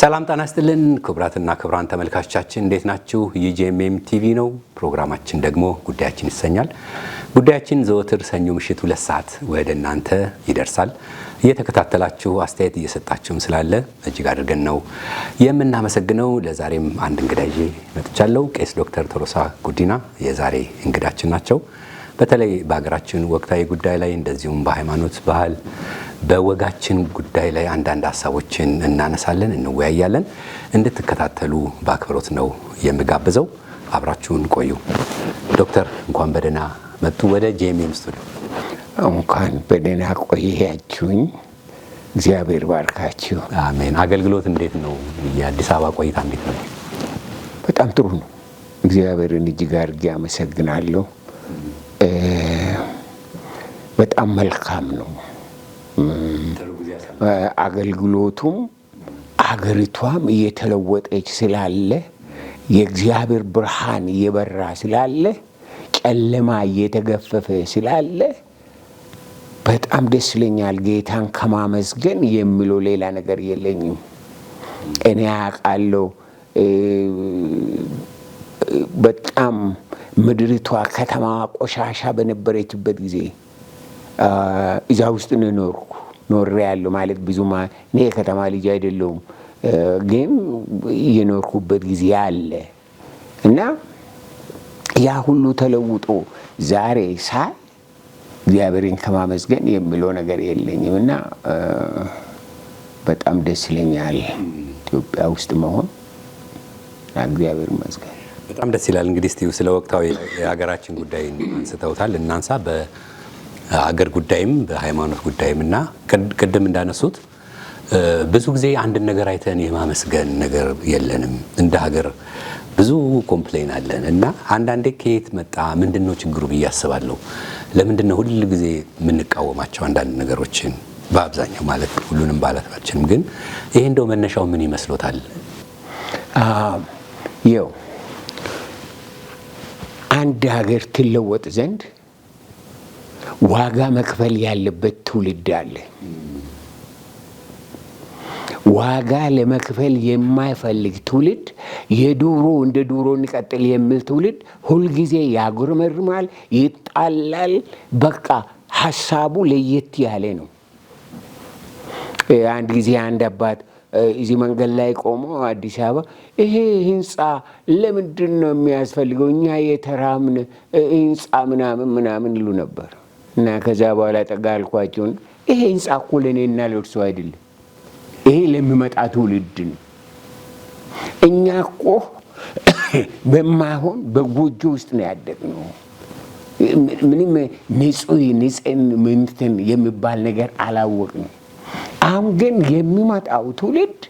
ሰላም ጤና ይስጥልን ክቡራትና ክቡራን ተመልካቾቻችን፣ እንዴት ናችሁ? ይህ ጂኤምኤም ቲቪ ነው። ፕሮግራማችን ደግሞ ጉዳያችን ይሰኛል። ጉዳያችን ዘወትር ሰኞ ምሽት 2 ሰዓት ወደ እናንተ ይደርሳል። እየተከታተላችሁ አስተያየት እየሰጣችሁም ስላለ እጅግ አድርገን ነው የምናመሰግነው። ለዛሬም አንድ እንግዳ ይዤ መጥቻለሁ። ቄስ ዶክተር ቶሎሳ ጉዲና የዛሬ እንግዳችን ናቸው። በተለይ በሀገራችን ወቅታዊ ጉዳይ ላይ፣ እንደዚሁም በሃይማኖት፣ ባህል፣ በወጋችን ጉዳይ ላይ አንዳንድ ሀሳቦችን እናነሳለን፣ እንወያያለን። እንድትከታተሉ በአክብሮት ነው የምጋብዘው። አብራችሁን ቆዩ። ዶክተር፣ እንኳን በደህና መጡ ወደ ጂኤምኤም ስቱዲዮ። እንኳን በደህና ቆያችሁኝ። እግዚአብሔር ባርካችሁ። አሜን። አገልግሎት እንዴት ነው? የአዲስ አበባ ቆይታ እንዴት ነበር? በጣም ጥሩ ነው። እግዚአብሔርን እጅግ አድርጌ አመሰግናለሁ። በጣም መልካም ነው። አገልግሎቱም አገሪቷም እየተለወጠች ስላለ፣ የእግዚአብሔር ብርሃን እየበራ ስላለ፣ ጨለማ እየተገፈፈ ስላለ በጣም ደስ ይለኛል። ጌታን ከማመስገን የሚለው ሌላ ነገር የለኝም። እኔ አውቃለሁ፣ በጣም ምድሪቷ ከተማዋ ቆሻሻ በነበረችበት ጊዜ እዛ ውስጥ ነው የኖርኩ፣ ኖሬ ያለው ማለት ብዙ እኔ የከተማ ልጅ አይደለሁም፣ ግን የኖርኩበት ጊዜ አለ እና ያ ሁሉ ተለውጦ ዛሬ ሳይ እግዚአብሔርን ከማመስገን የሚለው ነገር የለኝም እና በጣም ደስ ይለኛል ኢትዮጵያ ውስጥ መሆን። እግዚአብሔር ይመስገን። በጣም ደስ ይላል። እንግዲህ እስቲ ስለ ወቅታዊ የሀገራችን ጉዳይ አንስተውታል፣ እናንሳ። በአገር ጉዳይም በሃይማኖት ጉዳይም እና ቅድም እንዳነሱት ብዙ ጊዜ አንድን ነገር አይተን የማመስገን ነገር የለንም። እንደ ሀገር ብዙ complain አለን እና አንዳንዴ ከየት መጣ፣ ምንድን ነው ችግሩ ብዬ አስባለሁ። ለምንድን ነው ሁል ጊዜ የምንቃወማቸው አንዳንድ ነገሮችን? በአብዛኛው ማለት፣ ሁሉንም ማለት ባልችልም፣ ግን ይሄ እንደው መነሻው ምን ይመስሎታል? ይኸው አንድ ሀገር ትለወጥ ዘንድ ዋጋ መክፈል ያለበት ትውልድ አለ። ዋጋ ለመክፈል የማይፈልግ ትውልድ፣ የድሮ እንደ ድሮ እንቀጥል የሚል ትውልድ ሁልጊዜ ያጉረመርማል፣ ይጣላል። በቃ ሀሳቡ ለየት ያለ ነው። አንድ ጊዜ አንድ አባት እዚህ መንገድ ላይ ቆሞ አዲስ አበባ ይሄ ህንፃ ለምንድን ነው የሚያስፈልገው? እኛ የተራምን ህንፃ ምናምን ምናምን ይሉ ነበር። እና ከዛ በኋላ ጠጋ አልኳቸውን፣ ይሄ ህንፃ እኮ ለእኔና ለእርሶ አይደለም፣ ይሄ ለሚመጣ ትውልድ ነው። እኛ እኮ በማይሆን በጎጆ ውስጥ ነው ያደግነው። ምንም ንጹህ ንጽህን ምንትን የሚባል ነገር አላወቅንም። አሁን ግን የሚመጣው ትውልድ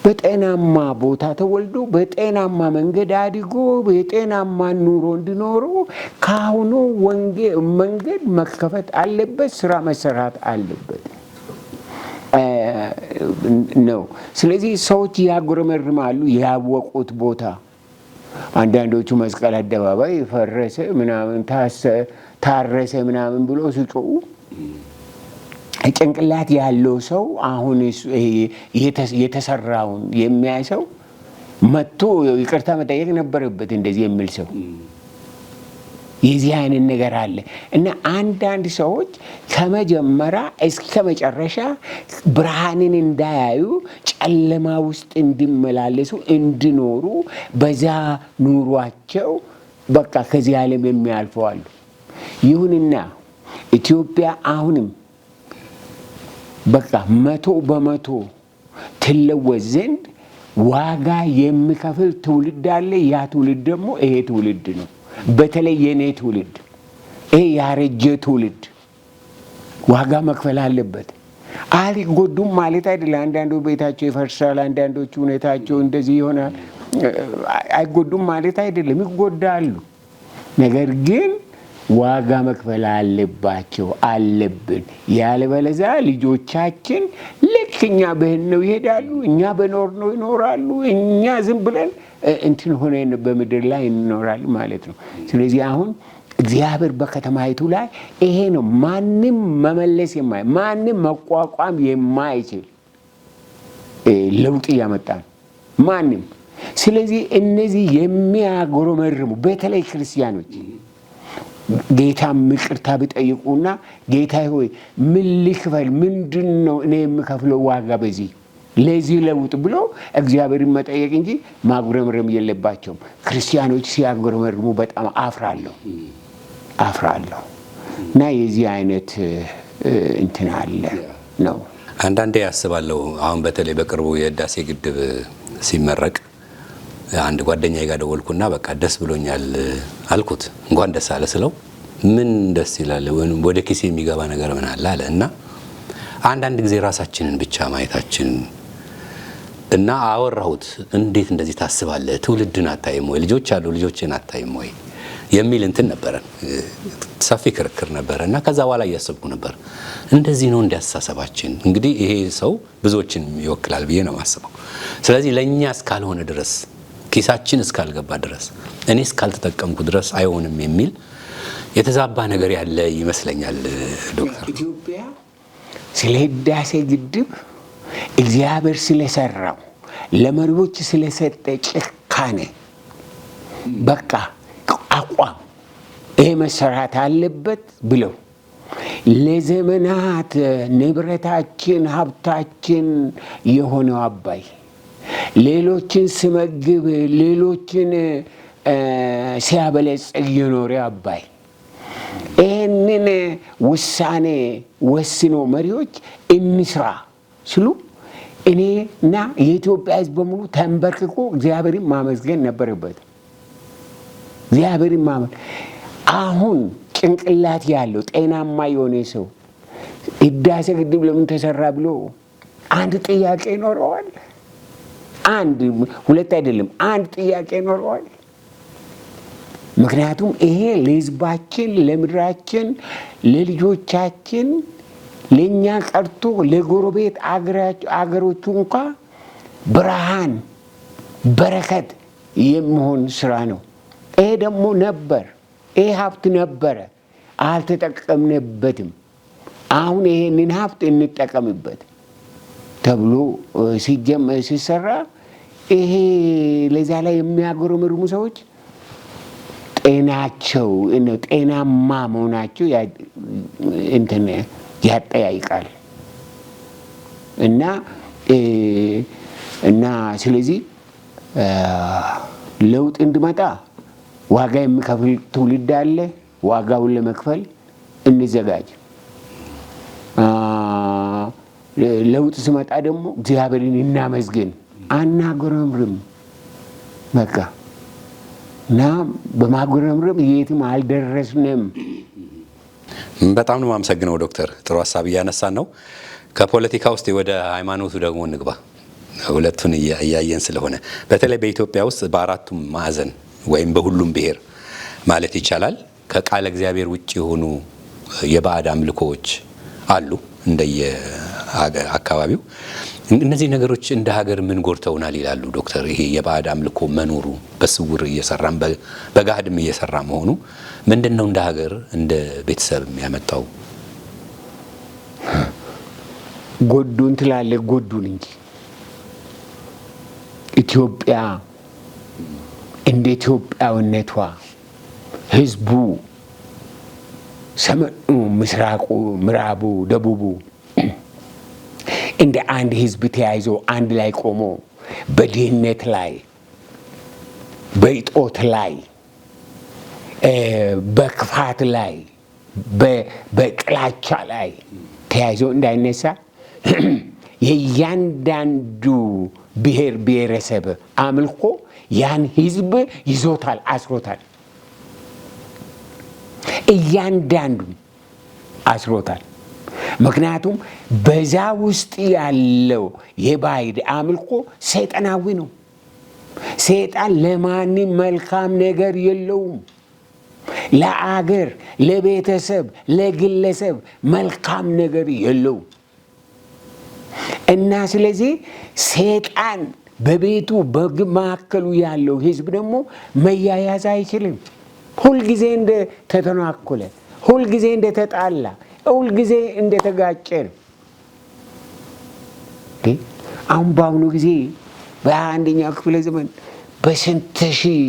በጤናማ ቦታ ተወልዶ፣ በጤናማ መንገድ አድጎ፣ የጤናማ ኑሮ እንዲኖሩ ከአሁኑ መንገድ መከፈት አለበት፣ ስራ መሰራት አለበት ነው። ስለዚህ ሰዎች ያጉረመርማሉ ያወቁት ቦታ። አንዳንዶቹ መስቀል አደባባይ ፈረሰ ምናምን ታረሰ ምናምን ብሎ ሲጮሁ ጭንቅላት ያለው ሰው፣ አሁን የተሰራውን የሚያይ ሰው መጥቶ ይቅርታ መጠየቅ ነበረበት። እንደዚህ የሚል ሰው የዚህ አይነት ነገር አለ እና አንዳንድ ሰዎች ከመጀመሪያ እስከ መጨረሻ ብርሃንን እንዳያዩ ጨለማ ውስጥ እንዲመላለሱ፣ እንዲኖሩ፣ በዛ ኑሯቸው በቃ ከዚህ ዓለም የሚያልፈው አሉ። ይሁንና ኢትዮጵያ አሁንም በቃ 100% ትለወጥ ዘንድ ዋጋ የሚከፍል ትውልድ አለ። ያ ትውልድ ደግሞ ይሄ ትውልድ ነው። በተለይ የኔ ትውልድ፣ ይሄ ያረጀ ትውልድ ዋጋ መክፈል አለበት። አልጎዱም ማለት አይደለም። አንዳንዱ ቤታቸው ይፈርሳል፣ አንዳንዶቹ ሁኔታቸው እንደዚህ ይሆናል። አይጎዱም ማለት አይደለም፣ ይጎዳሉ። ነገር ግን ዋጋ መክፈል አለባቸው፣ አለብን። ያለበለዚያ ልጆቻችን ልክ እኛ በሄድነው ይሄዳሉ፣ እኛ በኖርነው ይኖራሉ። እኛ ዝም ብለን እንትን ሆነን በምድር ላይ እንኖራለን ማለት ነው። ስለዚህ አሁን እግዚአብሔር በከተማይቱ ላይ ይሄ ነው፣ ማንም መመለስ የማይ ማንም መቋቋም የማይችል። ለውጥ እያመጣ ነው። ማንም። ስለዚህ እነዚህ የሚያጉረመርሙ በተለይ ክርስቲያኖች ጌታም ይቅርታ ቢጠይቁና ጌታ ሆይ ምን ልክፈል፣ ምንድን ነው እኔ የምከፍለው ዋጋ በዚህ ለዚህ ለውጥ ብሎ እግዚአብሔርን መጠየቅ እንጂ ማጉረምረም የለባቸውም። ክርስቲያኖች ሲያጉረመርሙ በጣም አፍራለሁ አፍራለሁ። እና የዚህ አይነት እንትን አለ ነው። አንዳንዴ ያስባለሁ። አሁን በተለይ በቅርቡ የህዳሴ ግድብ ሲመረቅ አንድ ጓደኛዬ ጋር ደወልኩና በቃ ደስ ብሎኛል አልኩት። እንኳን ደስ አለ ስለው ምን ደስ ይላል፣ ወደ ኪሴ የሚገባ ነገር ምን አለ አለ። እና አንዳንድ ጊዜ ራሳችንን ብቻ ማየታችን እና አወራሁት። እንዴት እንደዚህ ታስባለህ? ትውልድን አታይም ወይ? ልጆች አሉ፣ ልጆችን አታይም ወይ የሚል እንትን ነበረን፣ ሰፊ ክርክር ነበረ። እና ከዛ በኋላ እያሰብኩ ነበር፣ እንደዚህ ነው እንዲያስተሳሰባችን። እንግዲህ ይሄ ሰው ብዙዎችን ይወክላል ብዬ ነው የማስበው። ስለዚህ ለእኛ እስካልሆነ ድረስ፣ ኪሳችን እስካልገባ ድረስ፣ እኔ እስካልተጠቀምኩ ድረስ አይሆንም የሚል የተዛባ ነገር ያለ ይመስለኛል። ዶክተር፣ ኢትዮጵያ ስለ ህዳሴ ግድብ እግዚአብሔር ስለሰራው፣ ለመሪዎች ስለሰጠ ጭካኔ፣ በቃ አቋም ይሄ መሰራት አለበት ብለው ለዘመናት ንብረታችን ሀብታችን የሆነው አባይ ሌሎችን ስመግብ ሌሎችን ሲያበለጽግ የኖረ አባይ ይህንን ውሳኔ ወስኖ መሪዎች እንስራ ስሉ እኔና የኢትዮጵያ ሕዝብ በሙሉ ተንበርክኮ እግዚአብሔርን ማመስገን ነበረበት። እግዚአብሔርን ማመን። አሁን ጭንቅላት ያለው ጤናማ የሆነ ሰው ህዳሴ ግድብ ለምን ተሰራ ብሎ አንድ ጥያቄ ይኖረዋል? አንድ ሁለት አይደለም፣ አንድ ጥያቄ ይኖረዋል? ምክንያቱም ይሄ ለህዝባችን፣ ለምድራችን፣ ለልጆቻችን፣ ለእኛ ቀርቶ ለጎረቤት አገሮቹ እንኳ ብርሃን በረከት የሚሆን ስራ ነው። ይሄ ደግሞ ነበር፣ ይሄ ሀብት ነበረ፣ አልተጠቀምንበትም። አሁን ይሄንን ሀብት እንጠቀምበት ተብሎ ሲጀመር ሲሰራ ይሄ ለዛ ላይ የሚያጉረመርሙ ሰዎች ጤናቸው ጤናማ መሆናቸው እንትን ያጠያይቃል። እና ስለዚህ ለውጥ እንዲመጣ ዋጋ የሚከፍል ትውልድ አለ። ዋጋውን ለመክፈል እንዘጋጅ። ለውጥ ሲመጣ ደግሞ እግዚአብሔርን እናመስግን፣ አናጉረምርም። በቃ እና በማጉረምረም የትም አልደረስንም። በጣም ነው የማመሰግነው ዶክተር። ጥሩ ሀሳብ እያነሳን ነው። ከፖለቲካ ውስጥ ወደ ሃይማኖቱ ደግሞ እንግባ። ሁለቱን እያየን ስለሆነ በተለይ በኢትዮጵያ ውስጥ በአራቱም ማዕዘን ወይም በሁሉም ብሔር ማለት ይቻላል ከቃለ እግዚአብሔር ውጭ የሆኑ የባዕድ አምልኮዎች አሉ እንደየ አካባቢው። እነዚህ ነገሮች እንደ ሀገር ምን ጎድተውናል ይላሉ ዶክተር? ይሄ የባዕድ አምልኮ መኖሩ በስውር እየሰራም በገሃድም እየሰራ መሆኑ ምንድነው እንደ ሀገር እንደ ቤተሰብ የሚያመጣው? ጎዱን ትላለህ፣ ጎዱን እንጂ ኢትዮጵያ እንደ ኢትዮጵያዊነቷ ህዝቡ ሰሜኑ፣ ምስራቁ፣ ምዕራቡ፣ ደቡቡ እንደ አንድ ህዝብ ተያይዞ አንድ ላይ ቆሞ በድህነት ላይ፣ በእጦት ላይ፣ በክፋት ላይ፣ በጥላቻ ላይ ተያይዞ እንዳይነሳ የእያንዳንዱ ብሔር ብሔረሰብ አምልኮ ያን ህዝብ ይዞታል፣ አስሮታል። እያንዳንዱ አስሮታል። ምክንያቱም በዛ ውስጥ ያለው የባዕድ አምልኮ ሰይጣናዊ ነው። ሰይጣን ለማንም መልካም ነገር የለውም። ለአገር፣ ለቤተሰብ፣ ለግለሰብ መልካም ነገር የለውም። እና ስለዚህ ሰይጣን በቤቱ በማዕከሉ ያለው ህዝብ ደግሞ መያያዝ አይችልም። ሁልጊዜ እንደ ተተናኮለ፣ ሁልጊዜ እንደ ተጣላ፣ ሁልጊዜ እንደ ተጋጨ ነው። አሁን በአሁኑ ጊዜ በ21ኛው ክፍለ ዘመን በስንት ሺህ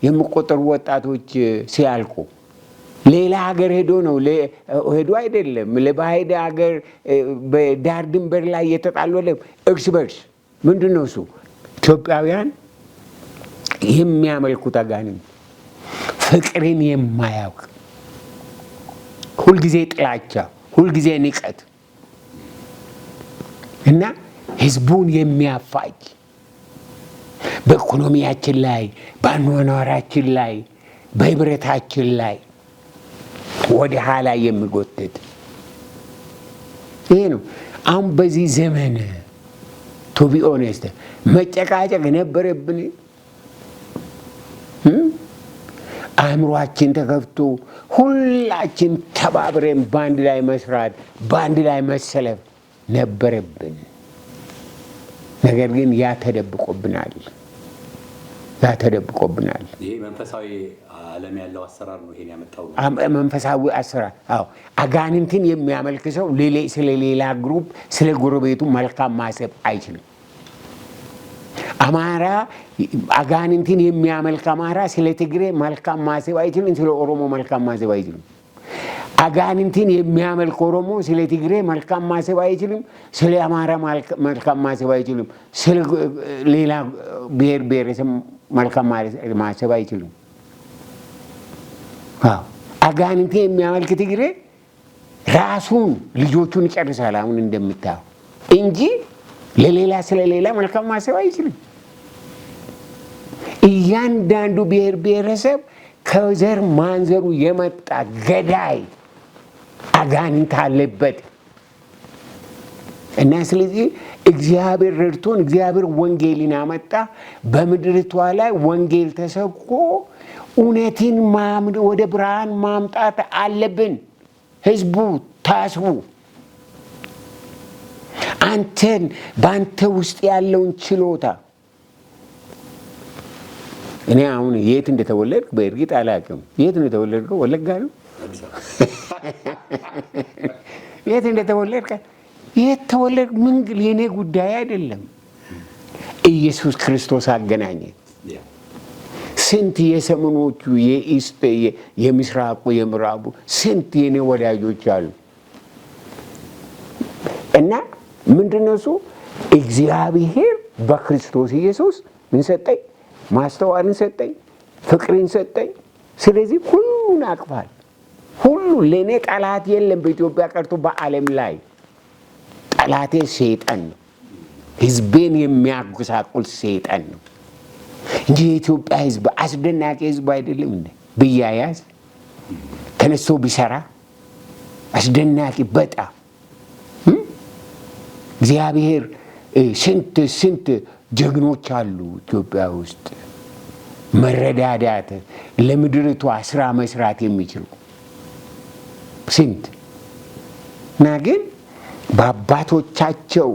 የሚቆጠሩ ወጣቶች ሲያልቁ ሌላ ሀገር ሄዶ ነው፣ ሄዶ አይደለም፣ ለባዕድ ሀገር በዳር ድንበር ላይ የተጣሉ፣ እርስ በርስ። ምንድን ነው እሱ? ኢትዮጵያውያን የሚያመልኩት አጋንንት ፍቅርን የማያውቅ፣ ሁልጊዜ ጥላቻ፣ ሁልጊዜ ንቀት እና ህዝቡን የሚያፋጅ፣ በኢኮኖሚያችን ላይ፣ በአኗኗራችን ላይ፣ በህብረታችን ላይ ወደ ኋላ የሚጎትት ይሄ ነው። አሁን በዚህ ዘመን to be honest መጨቃጨቅ ነበረብን? አእምሯችን ተከፍቶ ሁላችን ተባብረን በአንድ ላይ መስራት፣ በአንድ ላይ መሰለፍ ነበረብን። ነገር ግን ያ ተደብቆብናል። ያ ተደብቆብናል። ይሄ መንፈሳዊ ዓለም ያለው አሰራር ነው ይሄን ያመጣው። መንፈሳዊ አሰራር። አዎ፣ አጋንንትን የሚያመልክ ሰው ስለ ሌላ group፣ ስለ ጎረቤቱ መልካም ማሰብ አይችልም። አማራ፣ አጋንንትን የሚያመልክ አማራ ስለ ትግሬ መልካም ማሰብ አይችልም። ስለ ኦሮሞ መልካም ማሰብ አይችልም። አጋንንትን የሚያመልክ ኦሮሞ ስለ ትግሬ መልካም ማሰብ አይችልም። ስለ አማራ መልካም ማሰብ አይችልም። ስለ ሌላ ብሔር ብሔረሰብ መልካም ማሰብ አይችልም። አዎ፣ አጋንንትን የሚያመልክ ትግሬ ራሱን ልጆቹን ይጨርሳል፣ አሁን እንደምታየው፣ እንጂ ለሌላ ስለ ሌላ መልካም ማሰብ አይችልም። እያንዳንዱ ብሔር ብሔረሰብ ከዘር ማንዘሩ የመጣ ገዳይ አጋንንት አለበት። እና ስለዚህ እግዚአብሔር ረድቶን እግዚአብሔር ወንጌልን አመጣ። በምድሪቷ ላይ ወንጌል ተሰብኮ እውነትን ወደ ብርሃን ማምጣት አለብን። ህዝቡ ታስቡ፣ አንተን በአንተ ውስጥ ያለውን ችሎታ። እኔ አሁን የት እንደተወለድክ በእርግጥ አላውቅም። የት እንደተወለድከው? ወለጋ ነው? የት እንደተወለድክ፣ የት ተወለድክ? ምን የኔ ጉዳይ አይደለም። ኢየሱስ ክርስቶስ አገናኘን። ስንት የሰሜኖቹ፣ የ east፣ የምስራቁ፣ የምዕራቡ ስንት የኔ ወዳጆች አሉ። እና ምንድነው እሱ? እግዚአብሔር በክርስቶስ ኢየሱስ ምን ሰጠኝ? ማስተዋልን ሰጠኝ፣ ፍቅርን ሰጠኝ። ስለዚህ ሁሉን አቅፋል። ሁሉ ለእኔ ጠላት የለም። በኢትዮጵያ ቀርቶ በዓለም ላይ ጠላቴ ሰይጣን ነው። ህዝቤን የሚያጎሳቁል ሰይጣን ነው እንጂ የኢትዮጵያ ህዝብ አስደናቂ ህዝብ አይደለም እንዴ? ብያያዝ ተነስቶ ቢሰራ አስደናቂ፣ በጣም። እግዚአብሔር ስንት ስንት ጀግኖች አሉ ኢትዮጵያ ውስጥ፣ መረዳዳት፣ ለምድሪቷ ስራ መስራት የሚችሉ ስንት። እና ግን በአባቶቻቸው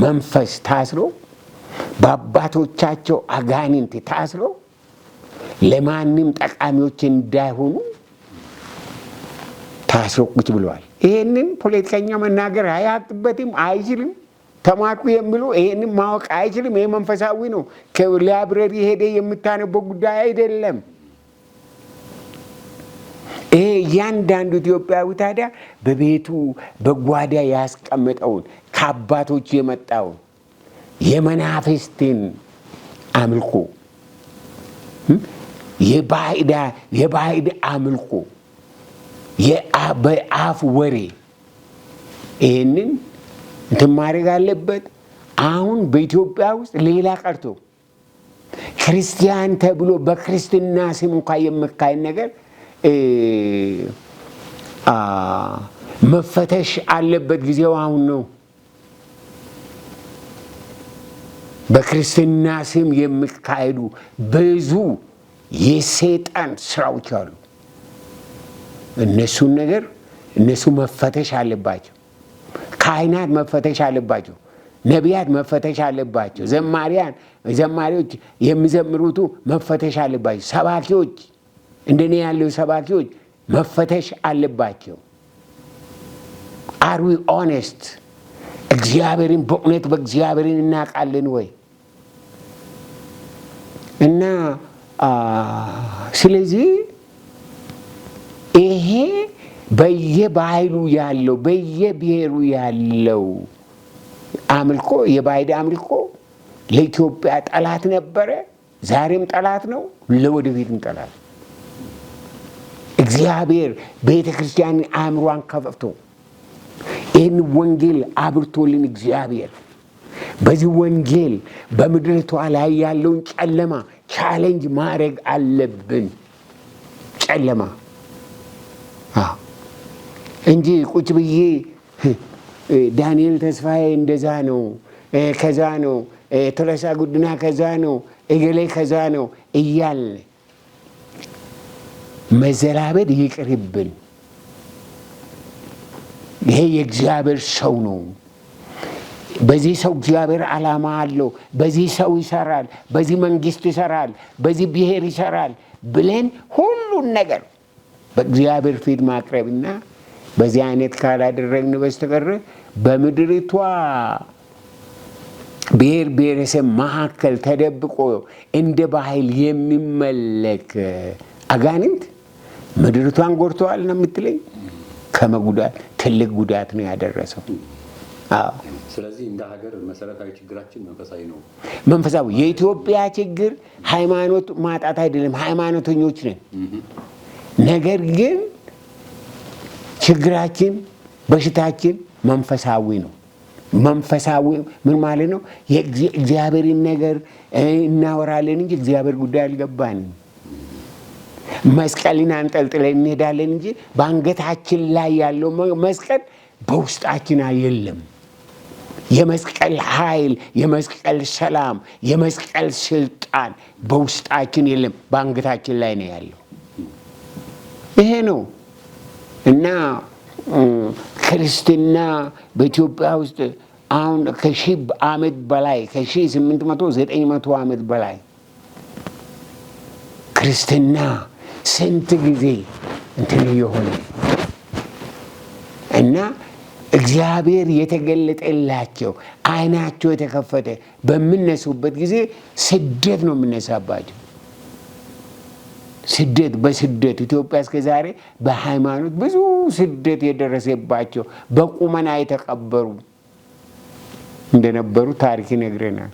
መንፈስ ታስሮ፣ በአባቶቻቸው አጋንንት ታስሮ ለማንም ጠቃሚዎች እንዳይሆኑ ታስሮ ቁጭ ብለዋል። ይሄንን ፖለቲከኛ መናገር አያቅበትም፣ አይችልም። ተማርኩ የሚሉ ይሄንን ማወቅ አይችልም። ይሄ መንፈሳዊ ነው። ከ library ሄደ የምታነበው ጉዳይ አይደለም። ይሄ እያንዳንዱ ኢትዮጵያዊ ታዲያ በቤቱ በጓዳ ያስቀመጠውን፣ ከአባቶቹ የመጣውን የመናፍስትን አምልኮ፣ የባዕድ አምልኮ፣ በአፍ ወሬ ይህንን እንትን ማድረግ አለበት። አሁን በኢትዮጵያ ውስጥ ሌላ ቀርቶ ክርስቲያን ተብሎ በክርስትና ስም እንኳ የሚካሄድ ነገር መፈተሽ አለበት። ጊዜው አሁን ነው። በክርስትና ስም የሚካሄዱ ብዙ የሰይጣን ስራዎች አሉ። እነሱን ነገር እነሱ መፈተሽ አለባቸው። ካህናት መፈተሽ አለባቸው። ነቢያት መፈተሽ አለባቸው። ዘማሪያን፣ ዘማሪዎች የሚዘምሩቱ መፈተሽ አለባቸው። ሰባኪዎች፣ እንደኔ ያለው ሰባኪዎች መፈተሽ አለባቸው። Are we honest? እግዚአብሔርን በእውነት በእግዚአብሔርን እናውቃለን ወይ? እና ስለዚህ ይሄ በየባህሉ ያለው፣ በየብሔሩ ያለው አምልኮ፣ የባዕድ አምልኮ ለኢትዮጵያ ጠላት ነበረ። ዛሬም ጠላት ነው፣ ለወደፊትም ጠላት። እግዚአብሔር ቤተ ክርስቲያን አእምሯን ከፍቶ ይህን ወንጌል አብርቶልን፣ እግዚአብሔር በዚህ ወንጌል በምድሪቷ ላይ ያለውን ጨለማ challenge ማድረግ አለብን። ጨለማ እንጂ ቁጭ ብዬ ዳንኤል ተስፋዬ እንደዛ ነው፣ ከዛ ነው፣ ቶለሳ ጉዲና ከዛ ነው፣ እገሌ ከዛ ነው እያልን መዘላበድ ይቅርብን። ይሄ የእግዚአብሔር ሰው ነው። በዚህ ሰው እግዚአብሔር ዓላማ አለው። በዚህ ሰው ይሰራል፣ በዚህ መንግስት ይሰራል፣ በዚህ ብሔር ይሰራል ብለን ሁሉን ነገር በእግዚአብሔር ፊት ማቅረብና በዚህ አይነት ካላደረግን በስተቀር በምድሪቷ ብሔር ብሔረሰብ መካከል ተደብቆ እንደ ባህል የሚመለክ አጋንንት ምድሪቷን ጎድተዋል ነው የምትለኝ? ከመጉዳት ትልቅ ጉዳት ነው ያደረሰው። አዎ። ስለዚህ እንደ ሀገር መሰረታዊ ችግራችን መንፈሳዊ ነው። መንፈሳዊ፣ የኢትዮጵያ ችግር ሃይማኖት ማጣት አይደለም። ሃይማኖተኞች ነን። ነገር ግን ችግራችን፣ በሽታችን መንፈሳዊ ነው። መንፈሳዊ ምን ማለት ነው? የእግዚአብሔርን ነገር እናወራለን እንጂ እግዚአብሔር ጉዳይ አልገባንም። መስቀልን አንጠልጥለን እንሄዳለን እንጂ በአንገታችን ላይ ያለው መስቀል በውስጣችን የለም። የመስቀል ኃይል፣ የመስቀል ሰላም፣ የመስቀል ስልጣን በውስጣችን የለም፣ በአንገታችን ላይ ነው ያለው። ይሄ ነው። እና ክርስትና በኢትዮጵያ ውስጥ አሁን ከ1000 ዓመት በላይ፣ ከ1800፣ 900 ዓመት በላይ ክርስትና ስንት ጊዜ እንትን እየሆነ እና እግዚአብሔር የተገለጠላቸው፣ ዓይናቸው የተከፈተ በሚነሱበት ጊዜ ስደት ነው የሚነሳባቸው። ስደት በስደት፣ ኢትዮጵያ እስከ ዛሬ በሃይማኖት ብዙ ስደት የደረሰባቸው፣ በቁመና የተቀበሩ እንደነበሩ ታሪክ ይነግረናል።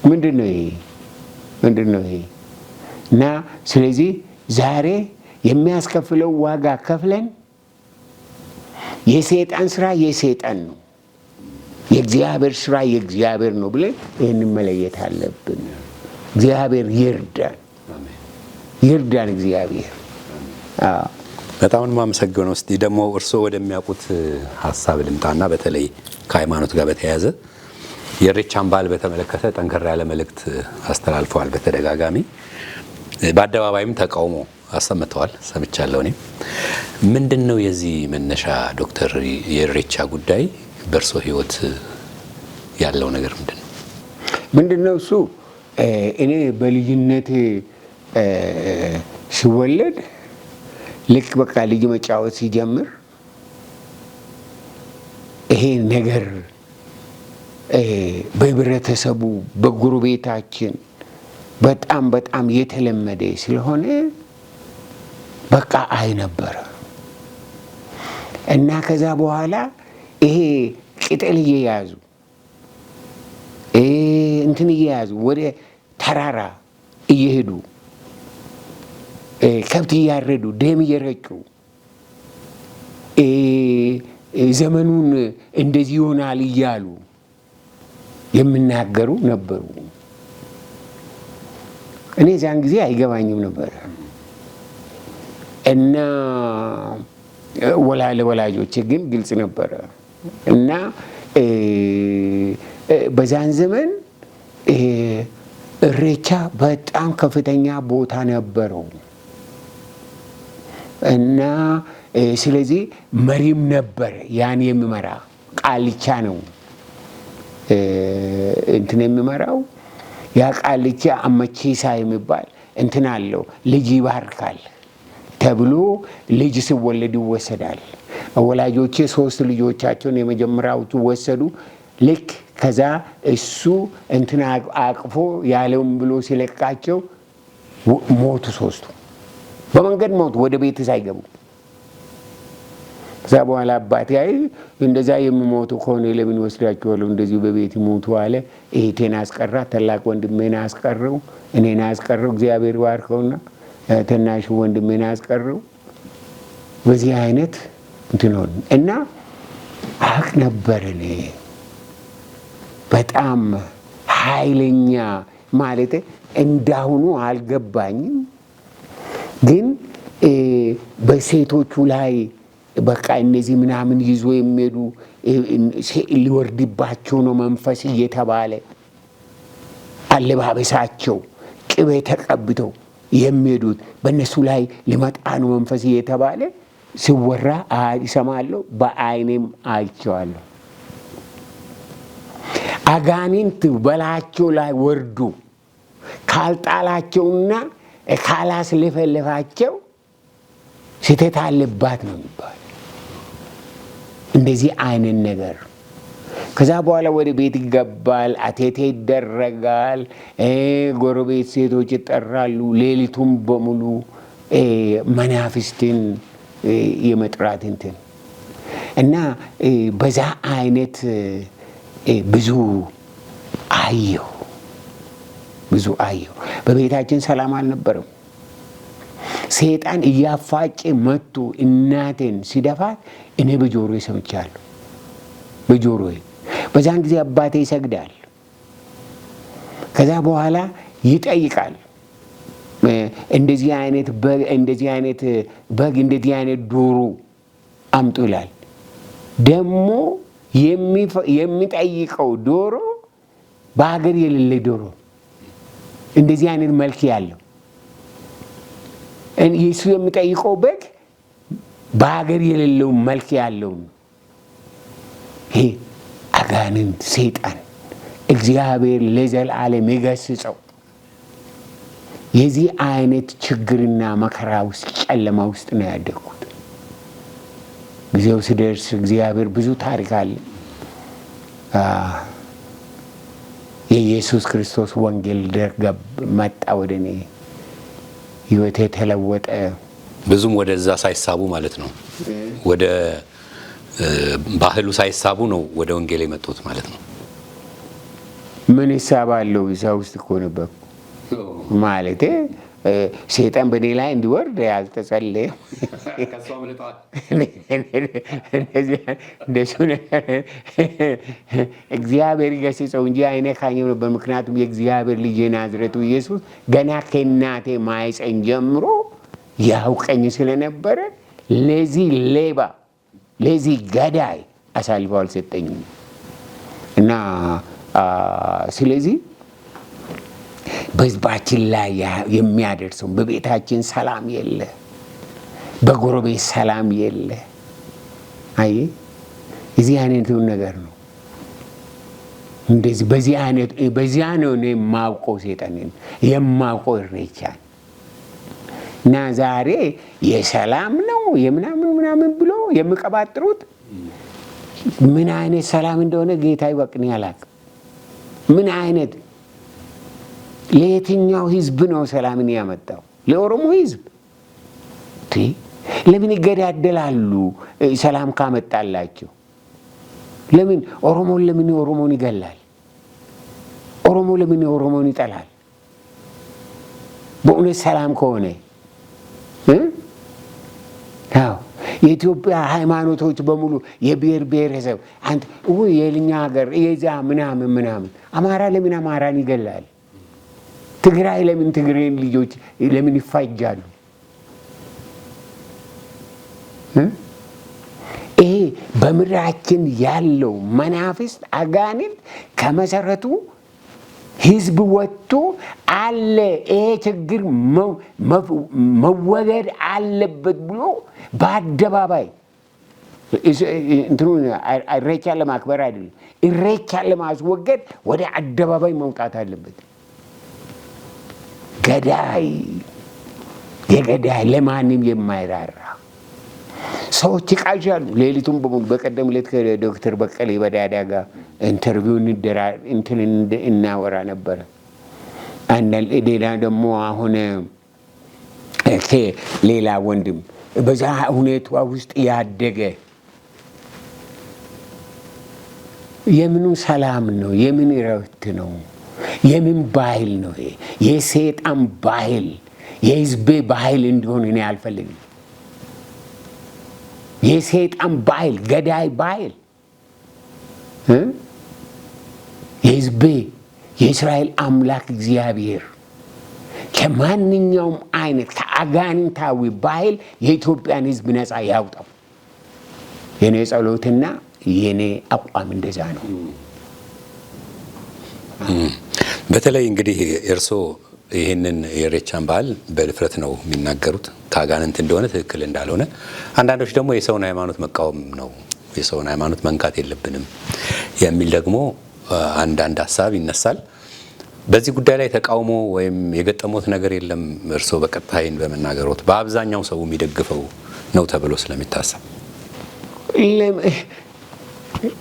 ምንድን ነው ይሄ? ምንድን ነው ይሄ? እና ስለዚህ ዛሬ የሚያስከፍለው ዋጋ ከፍለን የሰይጣን ስራ የሰይጣን ነው፣ የእግዚአብሔር ስራ የእግዚአብሔር ነው ብለን ይህንን መለየት አለብን። እግዚአብሔር ይርዳን፣ ይርዳን እግዚአብሔር። በጣም ነው የማመሰግነው። እስቲ ደግሞ እርስዎ ወደሚያውቁት ሀሳብ ልምጣና በተለይ ከሃይማኖት ጋር በተያያዘ የኢሬቻን በዓል በተመለከተ ጠንከር ያለ መልእክት አስተላልፈዋል። በተደጋጋሚ በአደባባይም ተቃውሞ አሰምተዋል፣ ሰምቻለሁ። እኔም ምንድን ነው የዚህ መነሻ ዶክተር? የኢሬቻ ጉዳይ በእርስዎ ህይወት ያለው ነገር ምንድን ነው? ምንድን ነው እሱ? እኔ በልጅነቴ ስወለድ ልክ በቃ ልጅ መጫወት ሲጀምር ይሄ ነገር በህብረተሰቡ፣ በጎረቤታችን በጣም በጣም የተለመደ ስለሆነ በቃ አይ ነበረ። እና ከዛ በኋላ ይሄ ቅጠል እየያዙ፣ እንትን እየያዙ፣ ወደ ተራራ እየሄዱ፣ ከብት እያረዱ፣ ደም እየረጩ፣ ዘመኑን እንደዚህ ይሆናል እያሉ የሚናገሩ ነበሩ። እኔ ዚያን ጊዜ አይገባኝም ነበረ እና ለወላጆቼ ግን ግልጽ ነበረ። እና በዛን ዘመን እሬቻ በጣም ከፍተኛ ቦታ ነበረው እና ስለዚህ መሪም ነበር፣ ያን የሚመራ ቃልቻ ነው እንትን የሚመራው። ያ ቃልቻ አመቺሳ የሚባል እንትን አለው። ልጅ ይባርካል ተብሎ ልጅ ሲወለድ ይወሰዳል። ወላጆቼ ሶስት ልጆቻቸውን የመጀመሪያዎቹ ወሰዱ። ልክ ከዛ እሱ እንትን አቅፎ ያለውን ብሎ ሲለቃቸው ሞቱ። ሶስቱ በመንገድ ሞቱ፣ ወደ ቤት ሳይገቡ። ከዛ በኋላ አባቴ አይ እንደዛ የሚሞቱ ከሆነ ለምን ወስዳቸዋለሁ እንደዚሁ በቤት ይሞቱ አለ። እህቴን አስቀራ፣ ታላቅ ወንድሜን አስቀረው፣ እኔን አስቀረው። እግዚአብሔር ባርከውና ታናሹ ወንድሜን አስቀረው። በዚህ አይነት እንትን ሆነ እና አቅ ነበር እኔ በጣም ኃይለኛ ማለት እንዳሁኑ አልገባኝም፣ ግን በሴቶቹ ላይ በቃ እነዚህ ምናምን ይዞ የሚሄዱ ሊወርድባቸው ነው መንፈስ እየተባለ አለባበሳቸው ቅቤ ተቀብተው የሚሄዱት በእነሱ ላይ ሊመጣ ነው መንፈስ እየተባለ ሲወራ ይሰማለሁ፣ በአይኔም አይቼዋለሁ። አጋንንት በላቸው ላይ ወርዱ ካልጣላቸውና ካላስለፈለፋቸው ስህተት አለባት ነው የሚባል እንደዚህ አይነት ነገር። ከዛ በኋላ ወደ ቤት ይገባል፣ አቴቴ ይደረጋል፣ ጎረቤት ሴቶች ይጠራሉ። ሌሊቱን በሙሉ መናፍስትን የመጥራት እንትን እና በዛ አይነት ብዙ አየሁ፣ ብዙ አየሁ። በቤታችን ሰላም አልነበረም። ሰይጣን እያፋጨ መጥቶ እናቴን ሲደፋት እኔ በጆሮዬ ሰምቻለሁ፣ በጆሮዬ። በዛን ጊዜ አባቴ ይሰግዳል። ከዛ በኋላ ይጠይቃል። እንደዚህ አይነት በግ፣ እንደዚህ አይነት በግ፣ እንደዚህ አይነት ዶሮ አምጡ ይላል። ደግሞ የሚጠይቀው ዶሮ በሀገር የሌለ ዶሮ እንደዚህ አይነት መልክ ያለው፣ የሱ የሚጠይቀው በግ በሀገር የሌለው መልክ ያለው ነው። ይሄ አጋንንት ሰይጣን እግዚአብሔር ለዘላለም ይገስጸው። የዚህ አይነት ችግርና መከራ ውስጥ ጨለማ ውስጥ ነው ያደግኩት። ጊዜው ሲደርስ እግዚአብሔር ብዙ ታሪክ አለ። የኢየሱስ ክርስቶስ ወንጌል መጣ ወደ እኔ፣ ህይወቴ ተለወጠ። ብዙም ወደዛ ሳይሳቡ ማለት ነው። ወደ ባህሉ ሳይሳቡ ነው ወደ ወንጌል የመጡት ማለት ነው። ምን ይሳባለሁ? እዛ ውስጥ እኮ ነበርኩ። ማለቴ ሰይጣን በእኔ ላይ እንዲወርድ ያልተጸለየም። እንደሱ እግዚአብሔር ይገስጸው እንጂ አይነካኝም ነበር። ምክንያቱም የእግዚአብሔር ልጅ የናዝሬቱ ኢየሱስ ገና ከእናቴ ማኅፀን ጀምሮ ያውቀኝ ስለነበረ ለዚህ ሌባ ለዚህ ገዳይ አሳልፈው አልሰጠኝም። እና ስለዚህ በህዝባችን ላይ የሚያደርሰው በቤታችን ሰላም የለ፣ በጎረቤት ሰላም የለ። አይ የዚህ አይነቱን ነገር ነው። እንደዚህ በዚህ አይነት በዚያ ነው እኔ የማውቀው ሰይጣንን የማውቀው ኢሬቻን። እና ዛሬ የሰላም ነው የምናምን ምናምን ብሎ የሚቀባጥሩት ምን አይነት ሰላም እንደሆነ ጌታ ይወቅ፣ እኔ አላውቅም። ምን አይነት ለየትኛው ህዝብ ነው ሰላምን ያመጣው? ለኦሮሞ ህዝብ? ለምን ይገዳደላሉ? ሰላም ካመጣላቸው ለምን ኦሮሞን ለምን ኦሮሞን ይገላል? ኦሮሞ ለምን ኦሮሞን ይጠላል? በእውነት ሰላም ከሆነ አዎ የኢትዮጵያ ሃይማኖቶች በሙሉ የብሔር ብሔረሰብ አንተ ውይ የልኛ ሀገር የዛ ምናምን ምናምን አማራ ለምን አማራን ይገላል? ትግራይ ለምን ትግሬን ልጆች ለምን ይፋጃሉ? ይሄ በምድራችን ያለው መናፍስት አጋንንት ከመሰረቱ ህዝብ ወጥቶ አለ ይሄ ችግር መወገድ አለበት ብሎ በአደባባይ እንትኑ ኢሬቻን ለማክበር አይደለም፣ ኢሬቻን ለማስወገድ ወደ አደባባይ መውጣት አለበት። ገዳይ የገዳይ ለማንም የማይራራ ሰዎች ይቃዣሉ ሌሊቱን በሙሉ። በቀደም ዕለት ከዶክተር በቀለ በዳዳ ጋር interview እንትን እናወራ ነበረ። ሌላ ደግሞ አሁን ሌላ ወንድም በዛ ሁኔታ ውስጥ ያደገ፣ የምኑ ሰላም ነው? የምን እረፍት ነው? የምን ባህል ነው? ይሄ የሰይጣን ባህል፣ የህዝቤ ባህል እንዲሆን እኔ አልፈልግም። የሰይጣን ባህል፣ ገዳይ ባህል፣ የህዝቤ የእስራኤል አምላክ እግዚአብሔር ከማንኛውም አይነት ከአጋንንታዊ ባህል የኢትዮጵያን ህዝብ ነፃ ያውጣው። የኔ ጸሎትና የኔ አቋም እንደዛ ነው። በተለይ እንግዲህ እርስዎ ይህንን የኢሬቻን በዓል በድፍረት ነው የሚናገሩት፣ ከአጋንንት እንደሆነ፣ ትክክል እንዳልሆነ። አንዳንዶች ደግሞ የሰውን ሃይማኖት መቃወም ነው፣ የሰውን ሃይማኖት መንካት የለብንም የሚል ደግሞ አንዳንድ ሀሳብ ይነሳል። በዚህ ጉዳይ ላይ ተቃውሞ ወይም የገጠሙት ነገር የለም? እርስዎ በቀጥታ ይህን በመናገሮት በአብዛኛው ሰው የሚደግፈው ነው ተብሎ ስለሚታሰብ።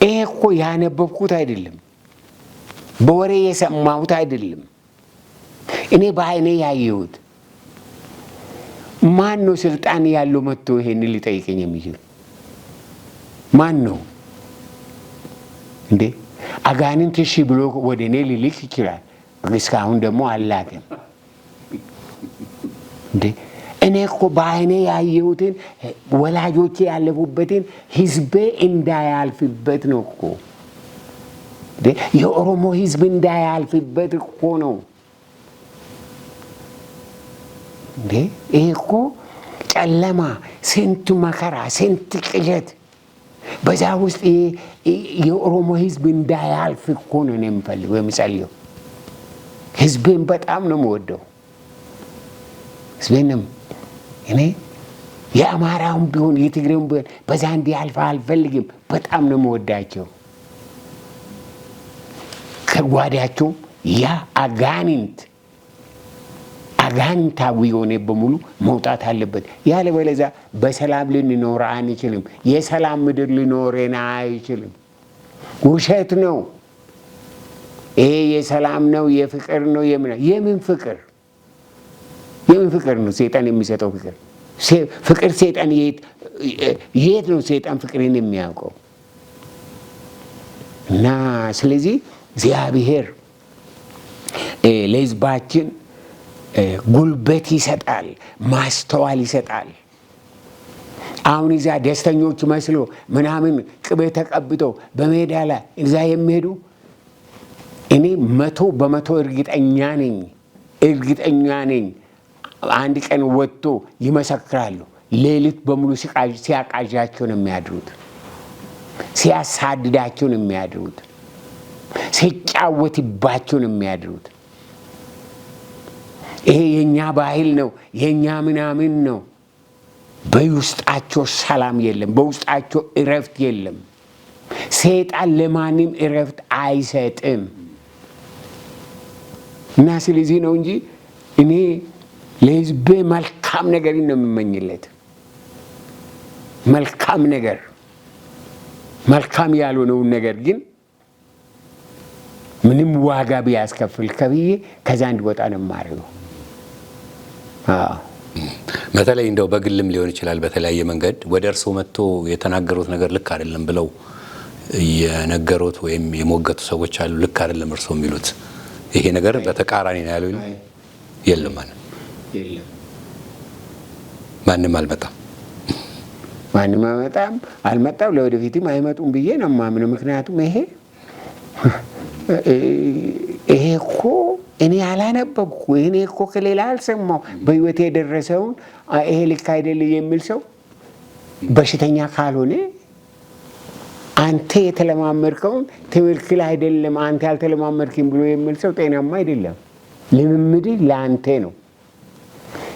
ይሄ እኮ ያነበብኩት አይደለም፣ በወሬ የሰማሁት አይደለም። እኔ በአይኔ ያየሁት። ማን ነው ስልጣን ያለው መጥቶ ይሄንን ሊጠይቀኝ የሚችል ማን ነው እንዴ? አጋንንት እሺ ብሎ ወደ እኔ ሊልክ ይችላል። እስካሁን ደግሞ አላውቅም። እንዴ፣ እኔ እኮ በአይኔ ያየሁትን፣ ወላጆቼ ያለፉበትን ህዝቤ እንዳያልፍበት ነው እኮ። የኦሮሞ ህዝብ እንዳያልፍበት እኮ ነው። እንዴ፣ ይሄ እኮ ጨለማ፣ ስንት መከራ፣ ስንት ቅዠት በዛ ውስጥ የኦሮሞ ህዝብ እንዳያልፍ እኮ ነው እኔ የምፈልገው፣ የምጸልየው። ህዝቤን በጣም ነው የምወደው። ህዝቤንም እኔ የአማራውን ቢሆን የትግሬውን ቢሆን በዛ እንዲያልፍ አልፈልግም። በጣም ነው የምወዳቸው። ከጓዳቸውም ያ አጋንንታዊ የሆነ በሙሉ መውጣት አለበት። ያለበለዚያ በሰላም ልንኖር አንችልም። የሰላም ምድር ሊኖረን አይችልም። ውሸት ነው። ይሄ የሰላም ነው፣ የፍቅር ነው። የምን ፍቅር? የምን ፍቅር ነው ሰይጣን የሚሰጠው ፍቅር? ፍቅር ሰይጣን የት ነው ሰይጣን ፍቅርን የሚያውቀው? እና ስለዚህ እግዚአብሔር ለህዝባችን ጉልበት ይሰጣል፣ ማስተዋል ይሰጣል። አሁን እዛ ደስተኞች መስሎ ምናምን ቅቤ ተቀብተው በሜዳ ላይ እዛ የሚሄዱ እኔ 100% እርግጠኛ ነኝ፣ እርግጠኛ ነኝ። አንድ ቀን ወጥቶ ይመሰክራሉ። ሌሊት በሙሉ ሲያቃዣቸው ነው የሚያድሩት፣ ሲያሳድዳቸው ነው የሚያድሩት፣ ሲጫወትባቸው ነው የሚያድሩት። ይሄ የኛ ባህል ነው፣ የኛ ምናምን ነው። በውስጣቸው ሰላም የለም፣ በውስጣቸው እረፍት የለም። ሰይጣን ለማንም እረፍት አይሰጥም። እና ስለዚህ ነው እንጂ እኔ ለህዝቤ መልካም ነገር ነው የምመኝለት። መልካም ነገር፣ መልካም ያልሆነውን ነገር ግን ምንም ዋጋ ቢያስከፍል ከብዬ ከዛ እንዲወጣ ነው የማደርገው። በተለይ እንደው በግልም ሊሆን ይችላል፣ በተለያየ መንገድ ወደ እርስዎ መጥቶ የተናገሩት ነገር ልክ አይደለም ብለው የነገሩት ወይም የሞገቱ ሰዎች አሉ። ልክ አይደለም እርስዎ የሚሉት ይሄ ነገር በተቃራኒ ነው ያለው የለም ማለት የለም። ማንም አልመጣም። ማንም አልመጣም፣ አልመጣም፣ ለወደፊትም አይመጡም ብዬ ነው የማምነው። ምክንያቱም ይሄ እኮ እኔ ያላነበብኩ፣ እኔ እኮ ከሌላ አልሰማው፣ በህይወት የደረሰውን ይሄ ልክ አይደል የሚል ሰው በሽተኛ ካልሆነ፣ አንተ የተለማመድከውን ትክክል አይደለም፣ አንተ ያልተለማመድክም ብሎ የሚል ሰው ጤናማ አይደለም። ልምምድህ ለአንተ ነው።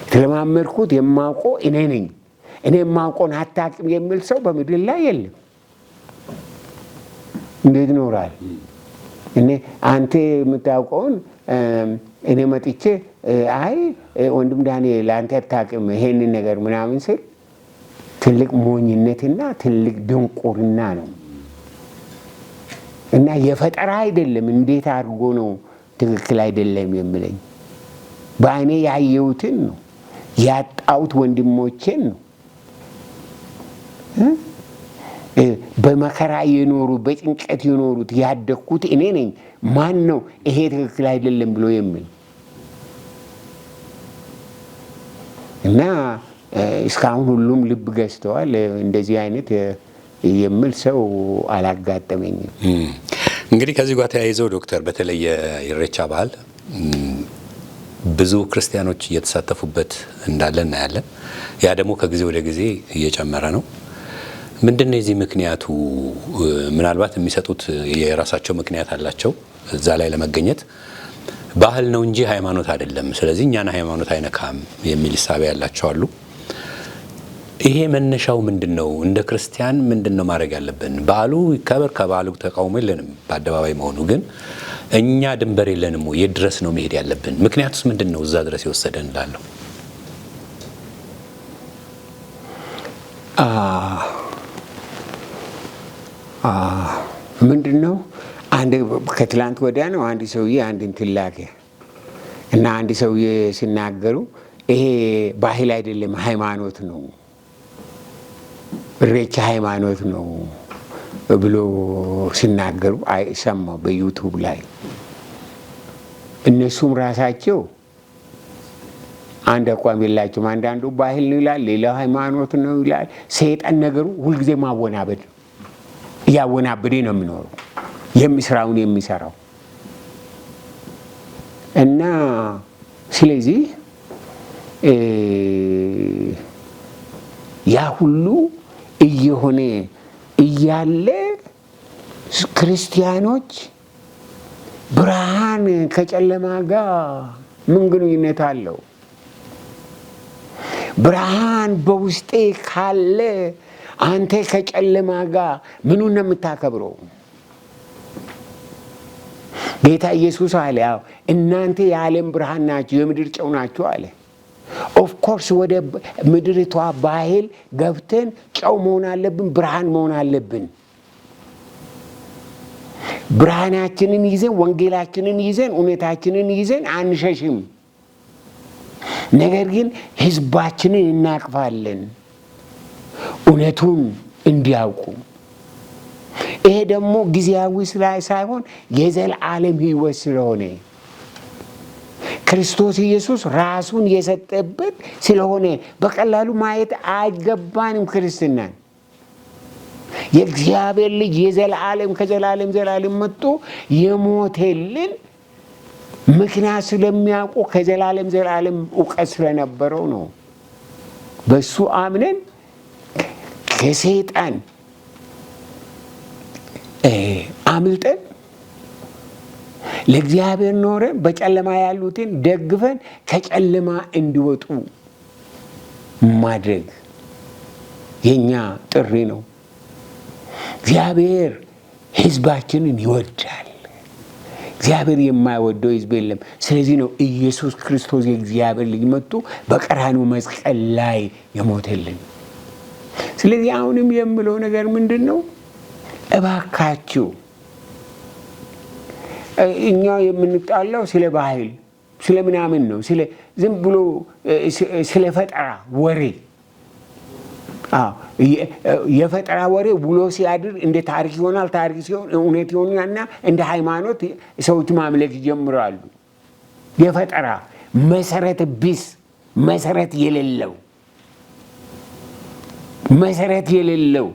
የተለማመድኩት የማውቀው እኔ ነኝ። እኔ የማውቀውን አታውቅም የሚል ሰው በምድር ላይ የለም። እንዴት ይኖራል? እኔ አንተ የምታውቀውን እኔ መጥቼ አይ ወንድም ዳንኤል አንተ አታውቅም ይሄንን ነገር ምናምን ስል ትልቅ ሞኝነትና ትልቅ ድንቁርና ነው። እና የፈጠራ አይደለም። እንዴት አድርጎ ነው ትክክል አይደለም የሚለኝ? በአይኔ ያየሁትን ነው፣ ያጣሁት ወንድሞቼን ነው፣ በመከራ የኖሩ፣ በጭንቀት የኖሩት፣ ያደግኩት እኔ ነኝ። ማን ነው ይሄ ትክክል አይደለም ብሎ የሚል? እና እስካሁን ሁሉም ልብ ገዝተዋል። እንደዚህ አይነት የሚል ሰው አላጋጠመኝም። እንግዲህ ከዚህ ጋር ተያይዘው ዶክተር፣ በተለይ የኢሬቻ በዓል ብዙ ክርስቲያኖች እየተሳተፉበት እንዳለ እናያለን። ያ ደግሞ ከጊዜ ወደ ጊዜ እየጨመረ ነው። ምንድን ነው የዚህ ምክንያቱ? ምናልባት የሚሰጡት የራሳቸው ምክንያት አላቸው እዛ ላይ ለመገኘት፣ ባህል ነው እንጂ ሃይማኖት አይደለም፣ ስለዚህ እኛን ሃይማኖት አይነካም የሚል እሳቤ ያላቸው አሉ። ይሄ መነሻው ምንድን ነው? እንደ ክርስቲያን ምንድን ነው ማድረግ ያለብን? በዓሉ ይከበር፣ ከበዓሉ ተቃውሞ የለንም በአደባባይ መሆኑ፣ ግን እኛ ድንበር የለንም ወይ? የት ድረስ ነው መሄድ ያለብን? ምክንያቱስ ምንድን ነው እዛ ድረስ የወሰደን እላለሁ። ምንድን ነው፣ አንድ ከትላንት ወዲያ ነው አንድ ሰውዬ አንድ እንትን ላከ እና አንድ ሰውዬ ሲናገሩ ይሄ ባህል አይደለም፣ ሃይማኖት ነው፣ እሬቻ ሃይማኖት ነው ብሎ ሲናገሩ ሰማሁ በ YouTube ላይ። እነሱም ራሳቸው አንድ አቋም የላቸውም። አንዳንዱ ባህል ነው ይላል፣ ሌላው ሃይማኖት ነው ይላል። ሰይጣን ነገሩ ሁልጊዜ ማወናበድ ነው። እያወናበደ ነው የሚኖረው የሚስራውን የሚሰራው። እና ስለዚህ ያ ሁሉ እየሆነ እያለ ክርስቲያኖች ብርሃን ከጨለማ ጋር ምን ግንኙነት አለው? ብርሃን በውስጤ ካለ አንተ ከጨለማ ጋር ምኑን ነው የምታከብረው? ጌታ ኢየሱስ አለ፣ ያው እናንተ የዓለም ብርሃን ናችሁ፣ የምድር ጨው ናችሁ አለ። Of course ወደ ምድሪቷ ባህል ገብተን ጨው መሆን አለብን፣ ብርሃን መሆን አለብን። ብርሃናችንን ይዘን፣ ወንጌላችንን ይዘን፣ እውነታችንን ይዘን አንሸሽም። ነገር ግን ህዝባችንን እናቅፋለን እውነቱን እንዲያውቁ። ይሄ ደግሞ ጊዜያዊ ሳይሆን የዘላለም ህይወት ስለሆነ፣ ክርስቶስ ኢየሱስ ራሱን የሰጠበት ስለሆነ በቀላሉ ማየት አይገባንም። ክርስትናን የእግዚአብሔር ልጅ የዘላለም ከዘላለም ዘላለም መጥቶ የሞተልን ምክንያት ስለሚያውቁ፣ ከዘላለም ዘላለም እውቀት ስለነበረው ነው። በሱ አምነን ከሰይጣን አምልጠን ለእግዚአብሔር ኖረን በጨለማ ያሉትን ደግፈን ከጨለማ እንዲወጡ ማድረግ የኛ ጥሪ ነው። እግዚአብሔር ሕዝባችንን ይወዳል። እግዚአብሔር የማይወደው ሕዝብ የለም። ስለዚህ ነው ኢየሱስ ክርስቶስ የእግዚአብሔር ልጅ መጥቶ በቀራንዮ መስቀል ላይ የሞተልን። ስለዚህ አሁንም የምለው ነገር ምንድን ነው? እባካችሁ፣ እኛ የምንጣላው ስለ ባህል ስለ ምናምን ነው። ስለ ዝም ብሎ ስለ ፈጠራ ወሬ። የፈጠራ ወሬ ውሎ ሲያድር እንደ ታሪክ ይሆናል። ታሪክ ሲሆን እውነት ይሆናልና እንደ ሃይማኖት ሰዎች ማምለክ ይጀምራሉ። የፈጠራ፣ መሰረት ቢስ፣ መሰረት የሌለው፣ መሰረት የሌለው።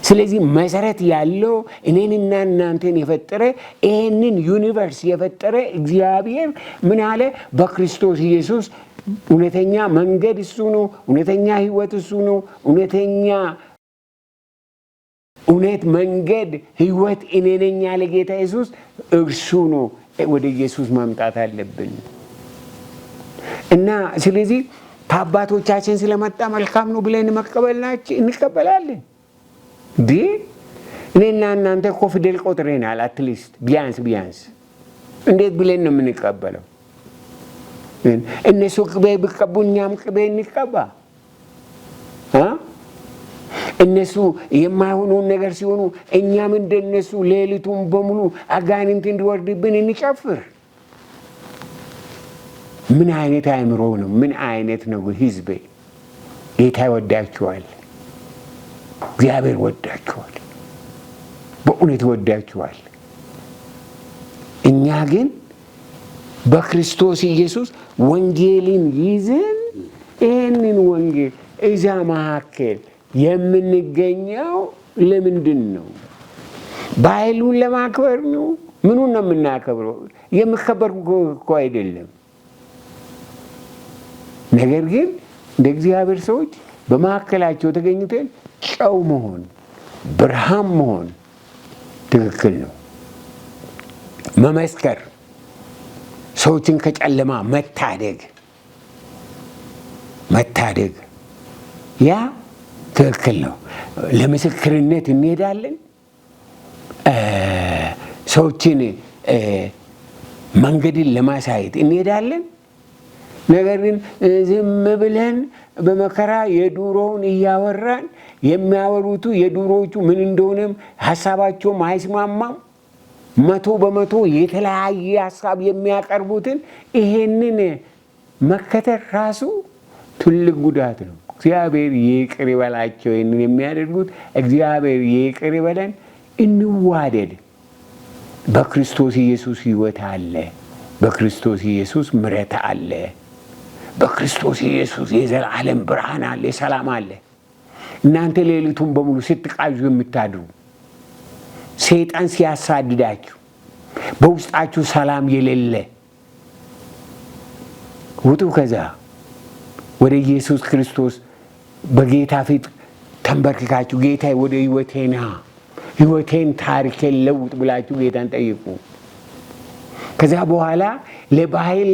ስለዚህ መሰረት ያለው፣ እኔንና እናንተን የፈጠረ፣ ይህንን universe የፈጠረ እግዚአብሔር ምን አለ? በክርስቶስ ኢየሱስ እውነተኛ መንገድ እሱ ነው። እውነተኛ ሕይወት እሱ ነው። እውነተኛ እውነት፣ መንገድ፣ ሕይወት እኔ ነኝ ያለ ጌታ ኢየሱስ እርሱ ነው። ወደ ኢየሱስ መምጣት አለብን። እና ስለዚህ ከአባቶቻችን ስለመጣ መልካም ነው ብለን መቀበል እንቀበላለን። እኔና እናንተ እኮ ፊደል ቆጥረናል። At least ቢያንስ ቢያንስ እንዴት ብለን ነው የምንቀበለው? እነሱ ቅቤ ቢቀቡ እኛም ቅቤ እንቀባ። እነሱ የማይሆነውን ነገር ሲሆኑ እኛም እንደነሱ ሌሊቱን በሙሉ አጋንንት እንዲወርድብን እንጨፍር። ምን አይነት አእምሮ ነው? ምን አይነት ነው? ህዝቤ፣ ጌታ ይወዳችኋል። እግዚአብሔር ወዳችኋል። በእውነት ይወዳችኋል። እኛ ግን በክርስቶስ ኢየሱስ ወንጌልን ይዘን ይህንን ወንጌል እዛ መካከል የምንገኘው ለምንድን ነው? ባህሉን ለማክበር ነው? ምኑን ነው የምናከብረው? የሚከበር እኮ አይደለም። ነገር ግን እንደ እግዚአብሔር ሰዎች በመካከላቸው ተገኝተን ጨው መሆን፣ ብርሃን መሆን ትክክል ነው። መመስከር፣ ሰዎችን ከጨለማ መታደግ ያ ትክክል ነው። ለምስክርነት እንሄዳለን። ሰዎችን መንገድን ለማሳየት እንሄዳለን። ነገር ግን ዝም ብለን በመከራ የዱሮውን እያወራን፣ የሚያወሩቱ የዱሮዎቹ ምን እንደሆነም ሀሳባቸውም አይስማማም። 100% የተለያየ ሀሳብ የሚያቀርቡትን ይሄንን መከተል ራሱ ትልቅ ጉዳት ነው። እግዚአብሔር ይቅር ይበላቸው ይህንን የሚያደርጉት። እግዚአብሔር ይቅር ይበለን። እንዋደድ። በክርስቶስ ኢየሱስ ሕይወት አለ። በክርስቶስ ኢየሱስ ምሕረት አለ። በክርስቶስ ኢየሱስ የዘላለም ብርሃን አለ፣ ሰላም አለ። እናንተ ሌሊቱን በሙሉ ስትቃዡ የምታድሩ፣ ሰይጣን ሲያሳድዳችሁ፣ በውስጣችሁ ሰላም የሌለ፣ ውጡ። ከዛ ወደ ኢየሱስ ክርስቶስ በጌታ ፊት ተንበርክካችሁ ጌታ ወደ ሕይወቴ ና፣ ሕይወቴን ታሪኬን ለውጥ ብላችሁ ጌታን ጠይቁ። ከዛ በኋላ ለባህል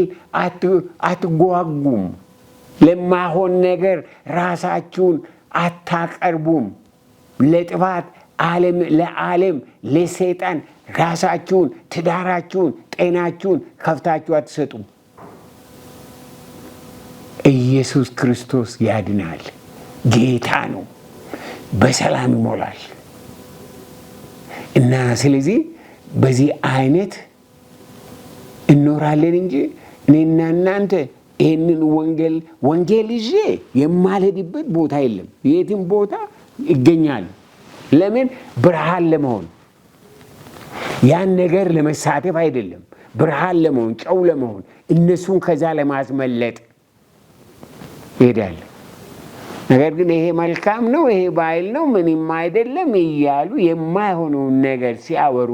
አትጓጉም። ለማይሆን ነገር ራሳችሁን አታቀርቡም። ለጥፋት ለዓለም ለሰይጣን ራሳችሁን፣ ትዳራችሁን፣ ጤናችሁን ከፍታችሁ አትሰጡም። ኢየሱስ ክርስቶስ ያድናል። ጌታ ነው። በሰላም ይሞላል። እና ስለዚህ በዚህ አይነት እኖራለን እንጂ እኔና እናንተ ይህንን ወንጌል ይዤ የማልሄድበት ቦታ የለም። የትም ቦታ ይገኛል። ለምን? ብርሃን ለመሆን፣ ያን ነገር ለመሳተፍ አይደለም። ብርሃን ለመሆን፣ ጨው ለመሆን፣ እነሱን ከዛ ለማስመለጥ ይሄዳል። ነገር ግን ይሄ መልካም ነው፣ ይሄ ባህል ነው፣ ምንም አይደለም እያሉ የማይሆነውን ነገር ሲያወሩ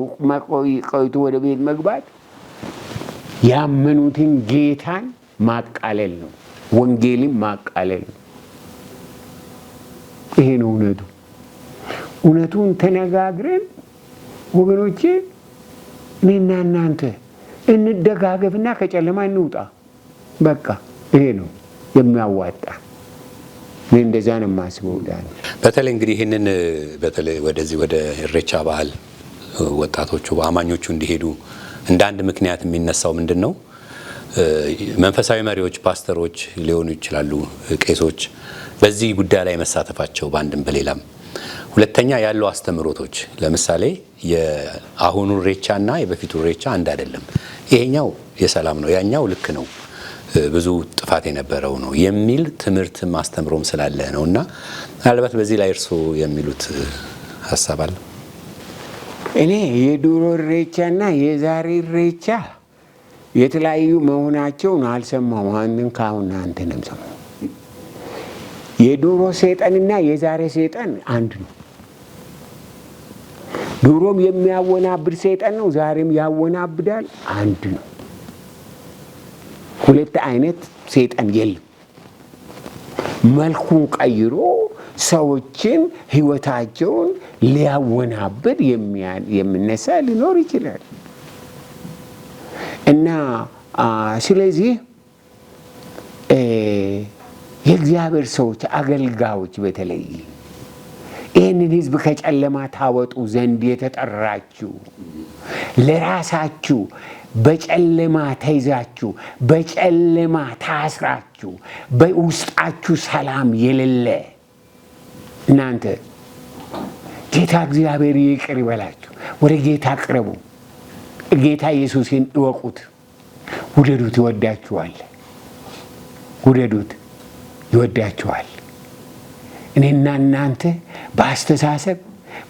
ቆይቶ ወደ ቤት መግባት ያመኑትን ጌታን ማቃለል ነው። ወንጌልን ማቃለል ነው። ይሄ ነው እውነቱ። እውነቱን ተነጋግረን ወገኖቼ፣ እኔና እናንተ እንደጋገፍና ከጨለማ እንውጣ። በቃ ይሄ ነው የሚያዋጣ። እኔ እንደዛ ነው የማስበው። ዳን። በተለይ እንግዲህ ይህንን በተለይ ወደዚህ ወደ ኢሬቻ በዓል ወጣቶቹ አማኞቹ እንዲሄዱ እንደ አንድ ምክንያት የሚነሳው ምንድን ነው? መንፈሳዊ መሪዎች፣ ፓስተሮች ሊሆኑ ይችላሉ፣ ቄሶች በዚህ ጉዳይ ላይ መሳተፋቸው በአንድም በሌላም። ሁለተኛ ያሉ አስተምህሮቶች፣ ለምሳሌ የአሁኑ ኢሬቻና የበፊቱ ኢሬቻ አንድ አይደለም። ይሄኛው የሰላም ነው፣ ያኛው ልክ ነው፣ ብዙ ጥፋት የነበረው ነው የሚል ትምህርትም አስተምሮም ስላለ ነው። እና ምናልባት በዚህ ላይ እርስዎ የሚሉት ሀሳብ አለ? እኔ የድሮ ኢሬቻና የዛሬ ኢሬቻ የተለያዩ መሆናቸውን አልሰማሁም። አንድን ከአሁን አንተንም ሰማሁ። የድሮ ሰይጣንና የዛሬ ሰይጣን አንድ ነው። ድሮም የሚያወናብድ ሰይጣን ነው፣ ዛሬም ያወናብዳል። አንድ ነው። ሁለት አይነት ሰይጣን የለም። መልኩን ቀይሮ ሰዎችን ሕይወታቸውን ሊያወናብድ የሚነሳ ሊኖር ይችላል። እና ስለዚህ የእግዚአብሔር ሰዎች፣ አገልጋዮች፣ በተለይ ይህንን ሕዝብ ከጨለማ ታወጡ ዘንድ የተጠራችሁ፣ ለራሳችሁ በጨለማ ተይዛችሁ፣ በጨለማ ታስራችሁ፣ በውስጣችሁ ሰላም የሌለ እናንተ ጌታ እግዚአብሔር ይቅር ይበላችሁ። ወደ ጌታ ቅረቡ። ጌታ ኢየሱስን እወቁት፣ ውደዱት፣ ይወዳችኋል። ውደዱት፣ ይወዳችኋል። እኔና እናንተ በአስተሳሰብ፣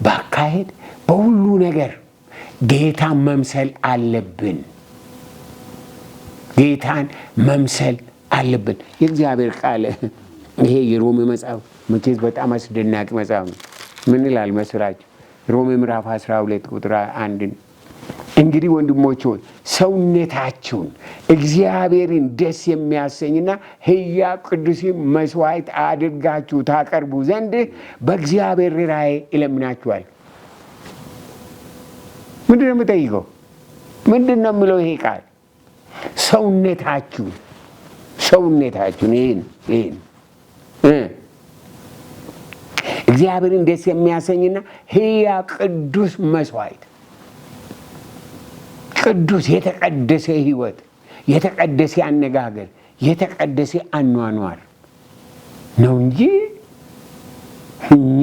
በአካሄድ፣ በሁሉ ነገር ጌታን መምሰል አለብን። ጌታን መምሰል አለብን። የእግዚአብሔር ቃል ይሄ የሮሜ መጽሐፍ መቼስ በጣም አስደናቂ መጽሐፍ ነው። ምን ይላል መስላችሁ? ሮሜ ምዕራፍ 12 ቁጥር 1፣ እንግዲህ ወንድሞች ሆይ፣ ሰውነታችሁን እግዚአብሔርን ደስ የሚያሰኝና ሕያው ቅዱስ መስዋዕት አድርጋችሁ ታቀርቡ ዘንድ በእግዚአብሔር ርኅራኄ እለምናችኋለሁ። ምንድን ነው የምጠይቀው? ምንድን ነው የሚለው ይሄ ቃል? ሰውነታችሁን ይህን እግዚአብሔርን ደስ የሚያሰኝና ሕያው ቅዱስ መስዋዕት፣ ቅዱስ የተቀደሰ ሕይወት፣ የተቀደሰ አነጋገር፣ የተቀደሰ አኗኗር ነው እንጂ እኛ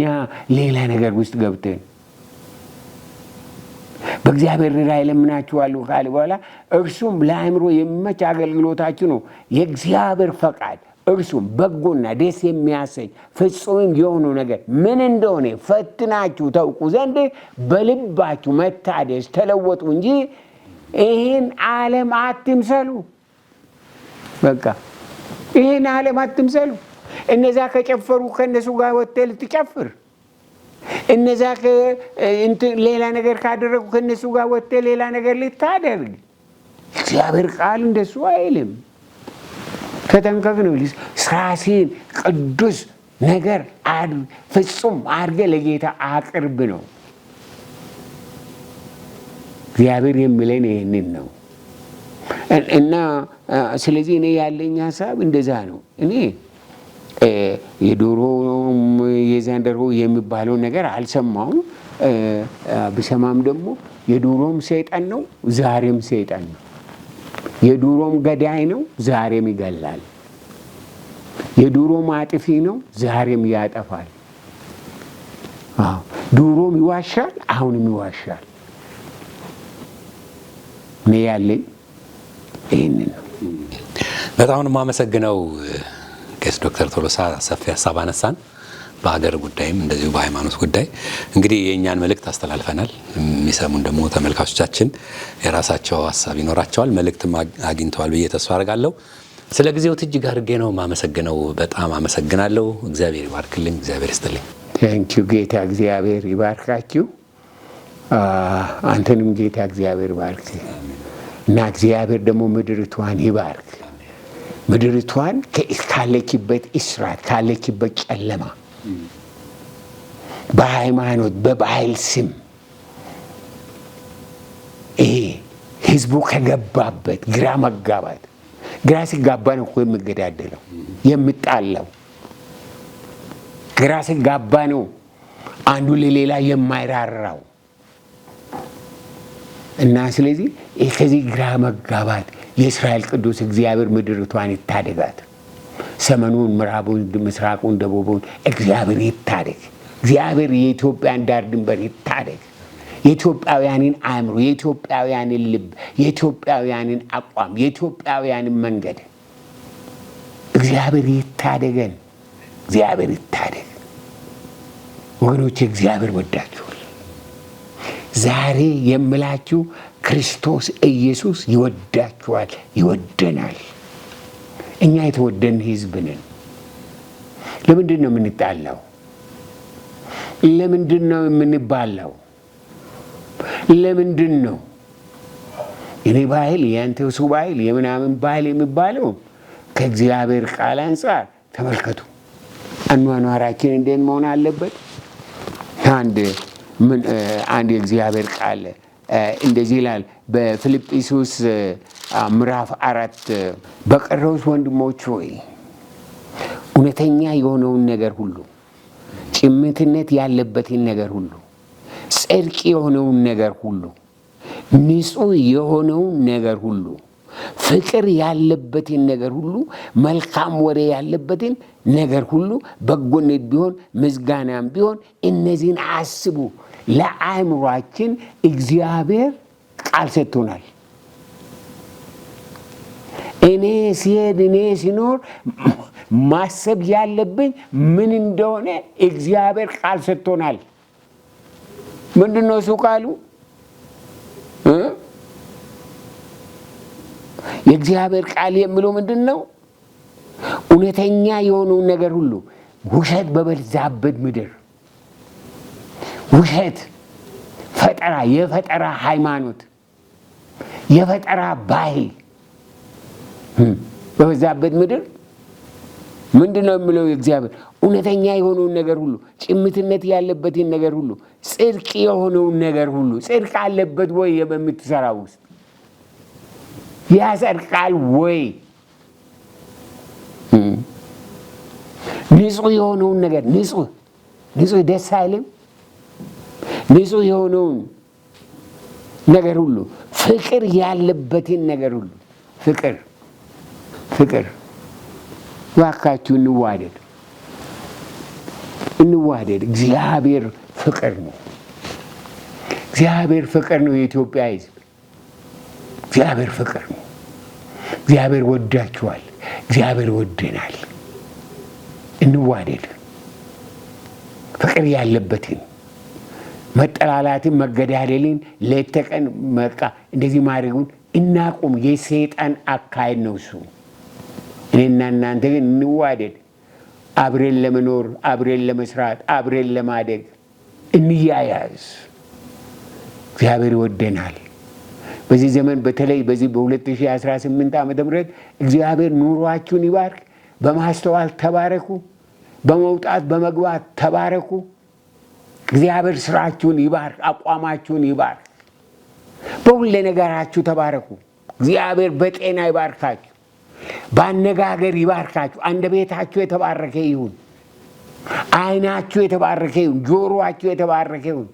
ሌላ ነገር ውስጥ ገብተን በእግዚአብሔር ርኅራኄ እለምናችኋለሁ ካለ በኋላ እርሱም ለአእምሮ የሚመች አገልግሎታችሁ ነው። የእግዚአብሔር ፈቃድ እርሱም በጎና ደስ የሚያሰኝ ፍጹምም የሆነው ነገር ምን እንደሆነ ፈትናችሁ ታውቁ ዘንድ በልባችሁ መታደስ ተለወጡ እንጂ ይህን ዓለም አትምሰሉ። በቃ ይህን ዓለም አትምሰሉ። እነዛ ከጨፈሩ ከእነሱ ጋር ወጥተህ ልትጨፍር፣ እነዛ ሌላ ነገር ካደረጉ ከእነሱ ጋር ወጥተህ ሌላ ነገር ልታደርግ፣ እግዚአብሔር ቃል እንደሱ አይልም። ተጠንቀቅ ነው። ራስህን ቅዱስ ነገር ፍጹም አድርገህ ለጌታ አቅርብ ነው። እግዚአብሔር የሚለን ይህንን ነው። እና ስለዚህ እኔ ያለኝ ሀሳብ እንደዛ ነው። እኔ የዶሮም የዘንድሮ የሚባለው ነገር አልሰማውም። ብሰማም ደግሞ የዶሮም ሰይጣን ነው፣ ዛሬም ሰይጣን ነው። የዱሮም ገዳይ ነው፣ ዛሬም ይገላል። የዱሮም አጥፊ ነው፣ ዛሬም ያጠፋል። ድሮም ይዋሻል፣ አሁንም ይዋሻል። እኔ ያለኝ ይህንን ነው። በጣም ነው የማመሰግነው ቄስ ዶክተር ቶሎሳ፣ ሰፊ ሀሳብ አነሳን። በሀገር ጉዳይም እንደዚሁ በሃይማኖት ጉዳይ እንግዲህ የእኛን መልእክት አስተላልፈናል። የሚሰሙን ደግሞ ተመልካቾቻችን የራሳቸው ሀሳብ ይኖራቸዋል፣ መልእክትም አግኝተዋል ብዬ ተስፋ አደርጋለሁ። ስለ ጊዜው እጅግ አድርጌ ነው የማመሰግነው። በጣም አመሰግናለሁ። እግዚአብሔር ይባርክልኝ። እግዚአብሔር ይስጥልኝ። Thank you። ጌታ እግዚአብሔር ይባርካችሁ። አንተንም ጌታ እግዚአብሔር ይባርክ እና እግዚአብሔር ደግሞ ምድሪቷን ይባርክ። ምድሪቷን ካለችበት እስራት፣ ካለችበት ጨለማ፣ በሃይማኖት በባህል ስም ይሄ ህዝቡ ከገባበት ግራ መጋባት፣ ግራ ሲጋባ ነው እኮ የሚገዳደለው፣ የሚጣላው። ግራ ሲጋባ ነው አንዱ ለሌላ የማይራራው። እና ስለዚህ ከዚህ ግራ መጋባት የእስራኤል ቅዱስ እግዚአብሔር ምድሪቷን ይታደጋት። ሰሜኑን፣ ምዕራቡን፣ ምስራቁን፣ ደቡቡን እግዚአብሔር ይታደግ። እግዚአብሔር የኢትዮጵያን ዳር ድንበር ይታደግ። የኢትዮጵያውያንን አእምሮ፣ የኢትዮጵያውያንን ልብ፣ የኢትዮጵያውያንን አቋም፣ የኢትዮጵያውያንን መንገድ እግዚአብሔር ይታደገን። እግዚአብሔር ይታደግ። ወገኖች፣ እግዚአብሔር ወዳችኋል። ዛሬ የምላችሁ ክርስቶስ ኢየሱስ ይወዳችኋል፣ ይወደናል። እኛ የተወደድን ሕዝብ ነን። ለምንድን ነው የምንጣላው? ለምንድን ነው የምንባላው? ለምንድን ነው የኔ ባህል፣ የአንተ ሰው ባህል፣ የምናምን ባህል የሚባለው? ከእግዚአብሔር ቃል አንጻር ተመልከቱ። አኗኗራችን እንዴት መሆን አለበት? አንድ የእግዚአብሔር ቃል እንደዚህ ይላል በፊልጵስዩስ ምዕራፍ 4፣ በቀረውስ ወንድሞች ሆይ፣ እውነተኛ የሆነውን ነገር ሁሉ፣ ጭምትነት ያለበትን ነገር ሁሉ፣ ጽድቅ የሆነውን ነገር ሁሉ፣ ንጹሕ የሆነውን ነገር ሁሉ፣ ፍቅር ያለበትን ነገር ሁሉ፣ መልካም ወሬ ያለበትን ነገር ሁሉ፣ በጎነት ቢሆን ምስጋናም ቢሆን እነዚህን አስቡ። ለአእምሯችን እግዚአብሔር ቃል ሰጥቶናል። እኔ ሲሄድ እኔ ሲኖር ማሰብ ያለብኝ ምን እንደሆነ እግዚአብሔር ቃል ሰጥቶናል። ምንድን ነው እሱ ቃሉ? የእግዚአብሔር ቃል የሚለው ምንድን ነው? እውነተኛ የሆነውን ነገር ሁሉ፣ ውሸት በበዛበት ምድር፣ ውሸት፣ ፈጠራ፣ የፈጠራ ሃይማኖት፣ የፈጠራ ባህል በበዛበት ምድር ምንድን ነው የሚለው እግዚአብሔር? እውነተኛ የሆነውን ነገር ሁሉ፣ ጭምትነት ያለበትን ነገር ሁሉ፣ ጽድቅ የሆነውን ነገር ሁሉ። ጽድቅ አለበት ወይ? በምትሰራው ውስጥ ያጸድቃል ወይ? ንጹህ የሆነውን ነገር፣ ንጹህ፣ ንጹህ ደስ አይልም? ንጹህ የሆነውን ነገር ሁሉ፣ ፍቅር ያለበትን ነገር ሁሉ። ፍቅር፣ ፍቅር። እባካችሁ እንዋደድ፣ እንዋደድ። እግዚአብሔር ፍቅር ነው። እግዚአብሔር ፍቅር ነው። የኢትዮጵያ ሕዝብ፣ እግዚአብሔር ፍቅር ነው። እግዚአብሔር ወዳችኋል። እግዚአብሔር ወደናል። እንዋደድ። ፍቅር ያለበትን፣ መጠላላትን፣ መገዳደልን፣ ሌት ተቀን በቃ እንደዚህ ማድረጉን እናቁም። የሰይጣን አካሄድ ነው እሱ። እኔና እናንተ ግን እንዋደድ። አብረን ለመኖር፣ አብረን ለመስራት፣ አብረን ለማደግ እንያያዝ። እግዚአብሔር ይወደናል። በዚህ ዘመን፣ በተለይ በዚህ በ2018 ዓ.ም. እግዚአብሔር ኑሯችሁን ይባርክ። በማስተዋል ተባረኩ። በመውጣት በመግባት ተባረኩ። እግዚአብሔር ስራችሁን ይባርክ፣ አቋማችሁን ይባርክ። በሁለ ነገራችሁ ተባረኩ። እግዚአብሔር በጤና ይባርካችሁ፣ በአነጋገር ይባርካችሁ። አንደበታችሁ የተባረከ ይሁን። ዓይናችሁ የተባረከ ይሁን። ጆሮአችሁ የተባረከ ይሁን።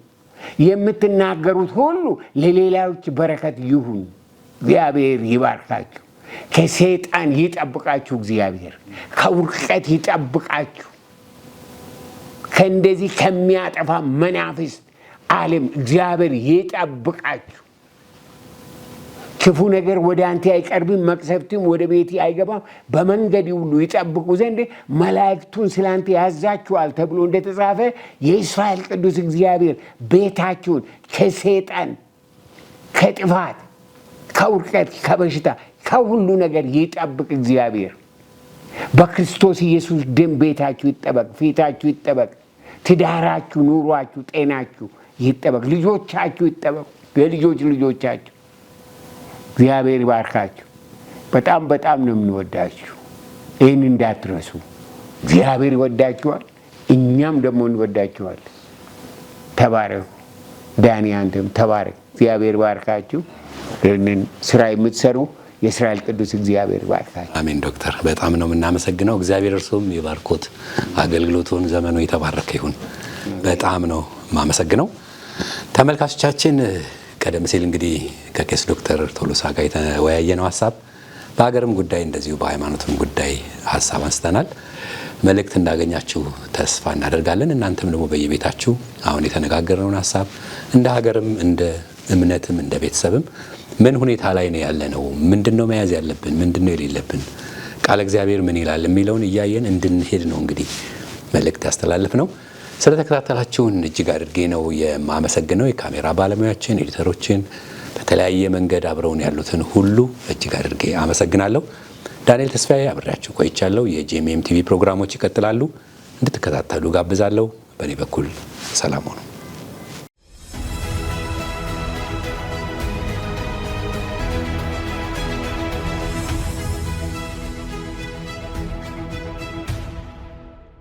የምትናገሩት ሁሉ ለሌላዎች በረከት ይሁን። እግዚአብሔር ይባርካችሁ። ከሰይጣን ይጠብቃችሁ። እግዚአብሔር ከውድቀት ይጠብቃችሁ። ከእንደዚህ ከሚያጠፋ መናፍስት ዓለም እግዚአብሔር ይጠብቃችሁ። ክፉ ነገር ወደ አንተ አይቀርብም፣ መቅሰፍትም ወደ ቤት አይገባም። በመንገድ ሁሉ ይጠብቁ ዘንድ መላእክቱን ስላንተ ያዛችኋል ተብሎ እንደተጻፈ፣ የእስራኤል ቅዱስ እግዚአብሔር ቤታችሁን ከሰይጣን፣ ከጥፋት፣ ከውድቀት፣ ከበሽታ፣ ከሁሉ ነገር ይጠብቅ እግዚአብሔር። በክርስቶስ ኢየሱስ ደም ቤታችሁ ይጠበቅ፣ ፊታችሁ ይጠበቅ፣ ትዳራችሁ፣ ኑሯችሁ፣ ጤናችሁ ይጠበቅ፣ ልጆቻችሁ ይጠበቁ፣ የልጆች ልጆቻችሁ። እግዚአብሔር ይባርካችሁ። በጣም በጣም ነው የምንወዳችሁ። ይህን እንዳትረሱ። እግዚአብሔር ይወዳችኋል፣ እኛም ደግሞ እንወዳችኋል። ተባረኩ። ዳኒ፣ አንተም ተባረክ። እግዚአብሔር ይባርካችሁ። ይህንን ስራ የምትሰሩ የእስራኤል ቅዱስ እግዚአብሔር ይባርካችሁ። አሜን። ዶክተር፣ በጣም ነው የምናመሰግነው። እግዚአብሔር እርሶም ይባርኮት፣ አገልግሎቱን፣ ዘመኑ የተባረከ ይሁን። በጣም ነው የማመሰግነው። ተመልካቾቻችን፣ ቀደም ሲል እንግዲህ ከቄስ ዶክተር ቶሎሳ ጋር የተወያየነው ሀሳብ በሀገርም ጉዳይ እንደዚሁ በሃይማኖትም ጉዳይ ሀሳብ አንስተናል። መልእክት እንዳገኛችሁ ተስፋ እናደርጋለን። እናንተም ደግሞ በየቤታችሁ አሁን የተነጋገርነውን ሀሳብ እንደ ሀገርም፣ እንደ እምነትም፣ እንደ ቤተሰብም ምን ሁኔታ ላይ ነው ያለነው? ምንድን ነው መያዝ ያለብን? ምንድን ነው የሌለብን? ቃለ እግዚአብሔር ምን ይላል የሚለውን እያየን እንድንሄድ ነው እንግዲህ መልእክት ያስተላለፍነው። ስለተከታተላችሁን እጅግ አድርጌ ነው የማመሰግነው። የካሜራ ባለሙያችን፣ ኤዲተሮችን፣ በተለያየ መንገድ አብረውን ያሉትን ሁሉ እጅግ አድርጌ አመሰግናለሁ። ዳንኤል ተስፋዬ አብሬያችሁ ቆይቻለሁ። የጂኤምኤም ቲቪ ፕሮግራሞች ይቀጥላሉ። እንድትከታተሉ ጋብዛለሁ። በእኔ በኩል ሰላም ሁኑ።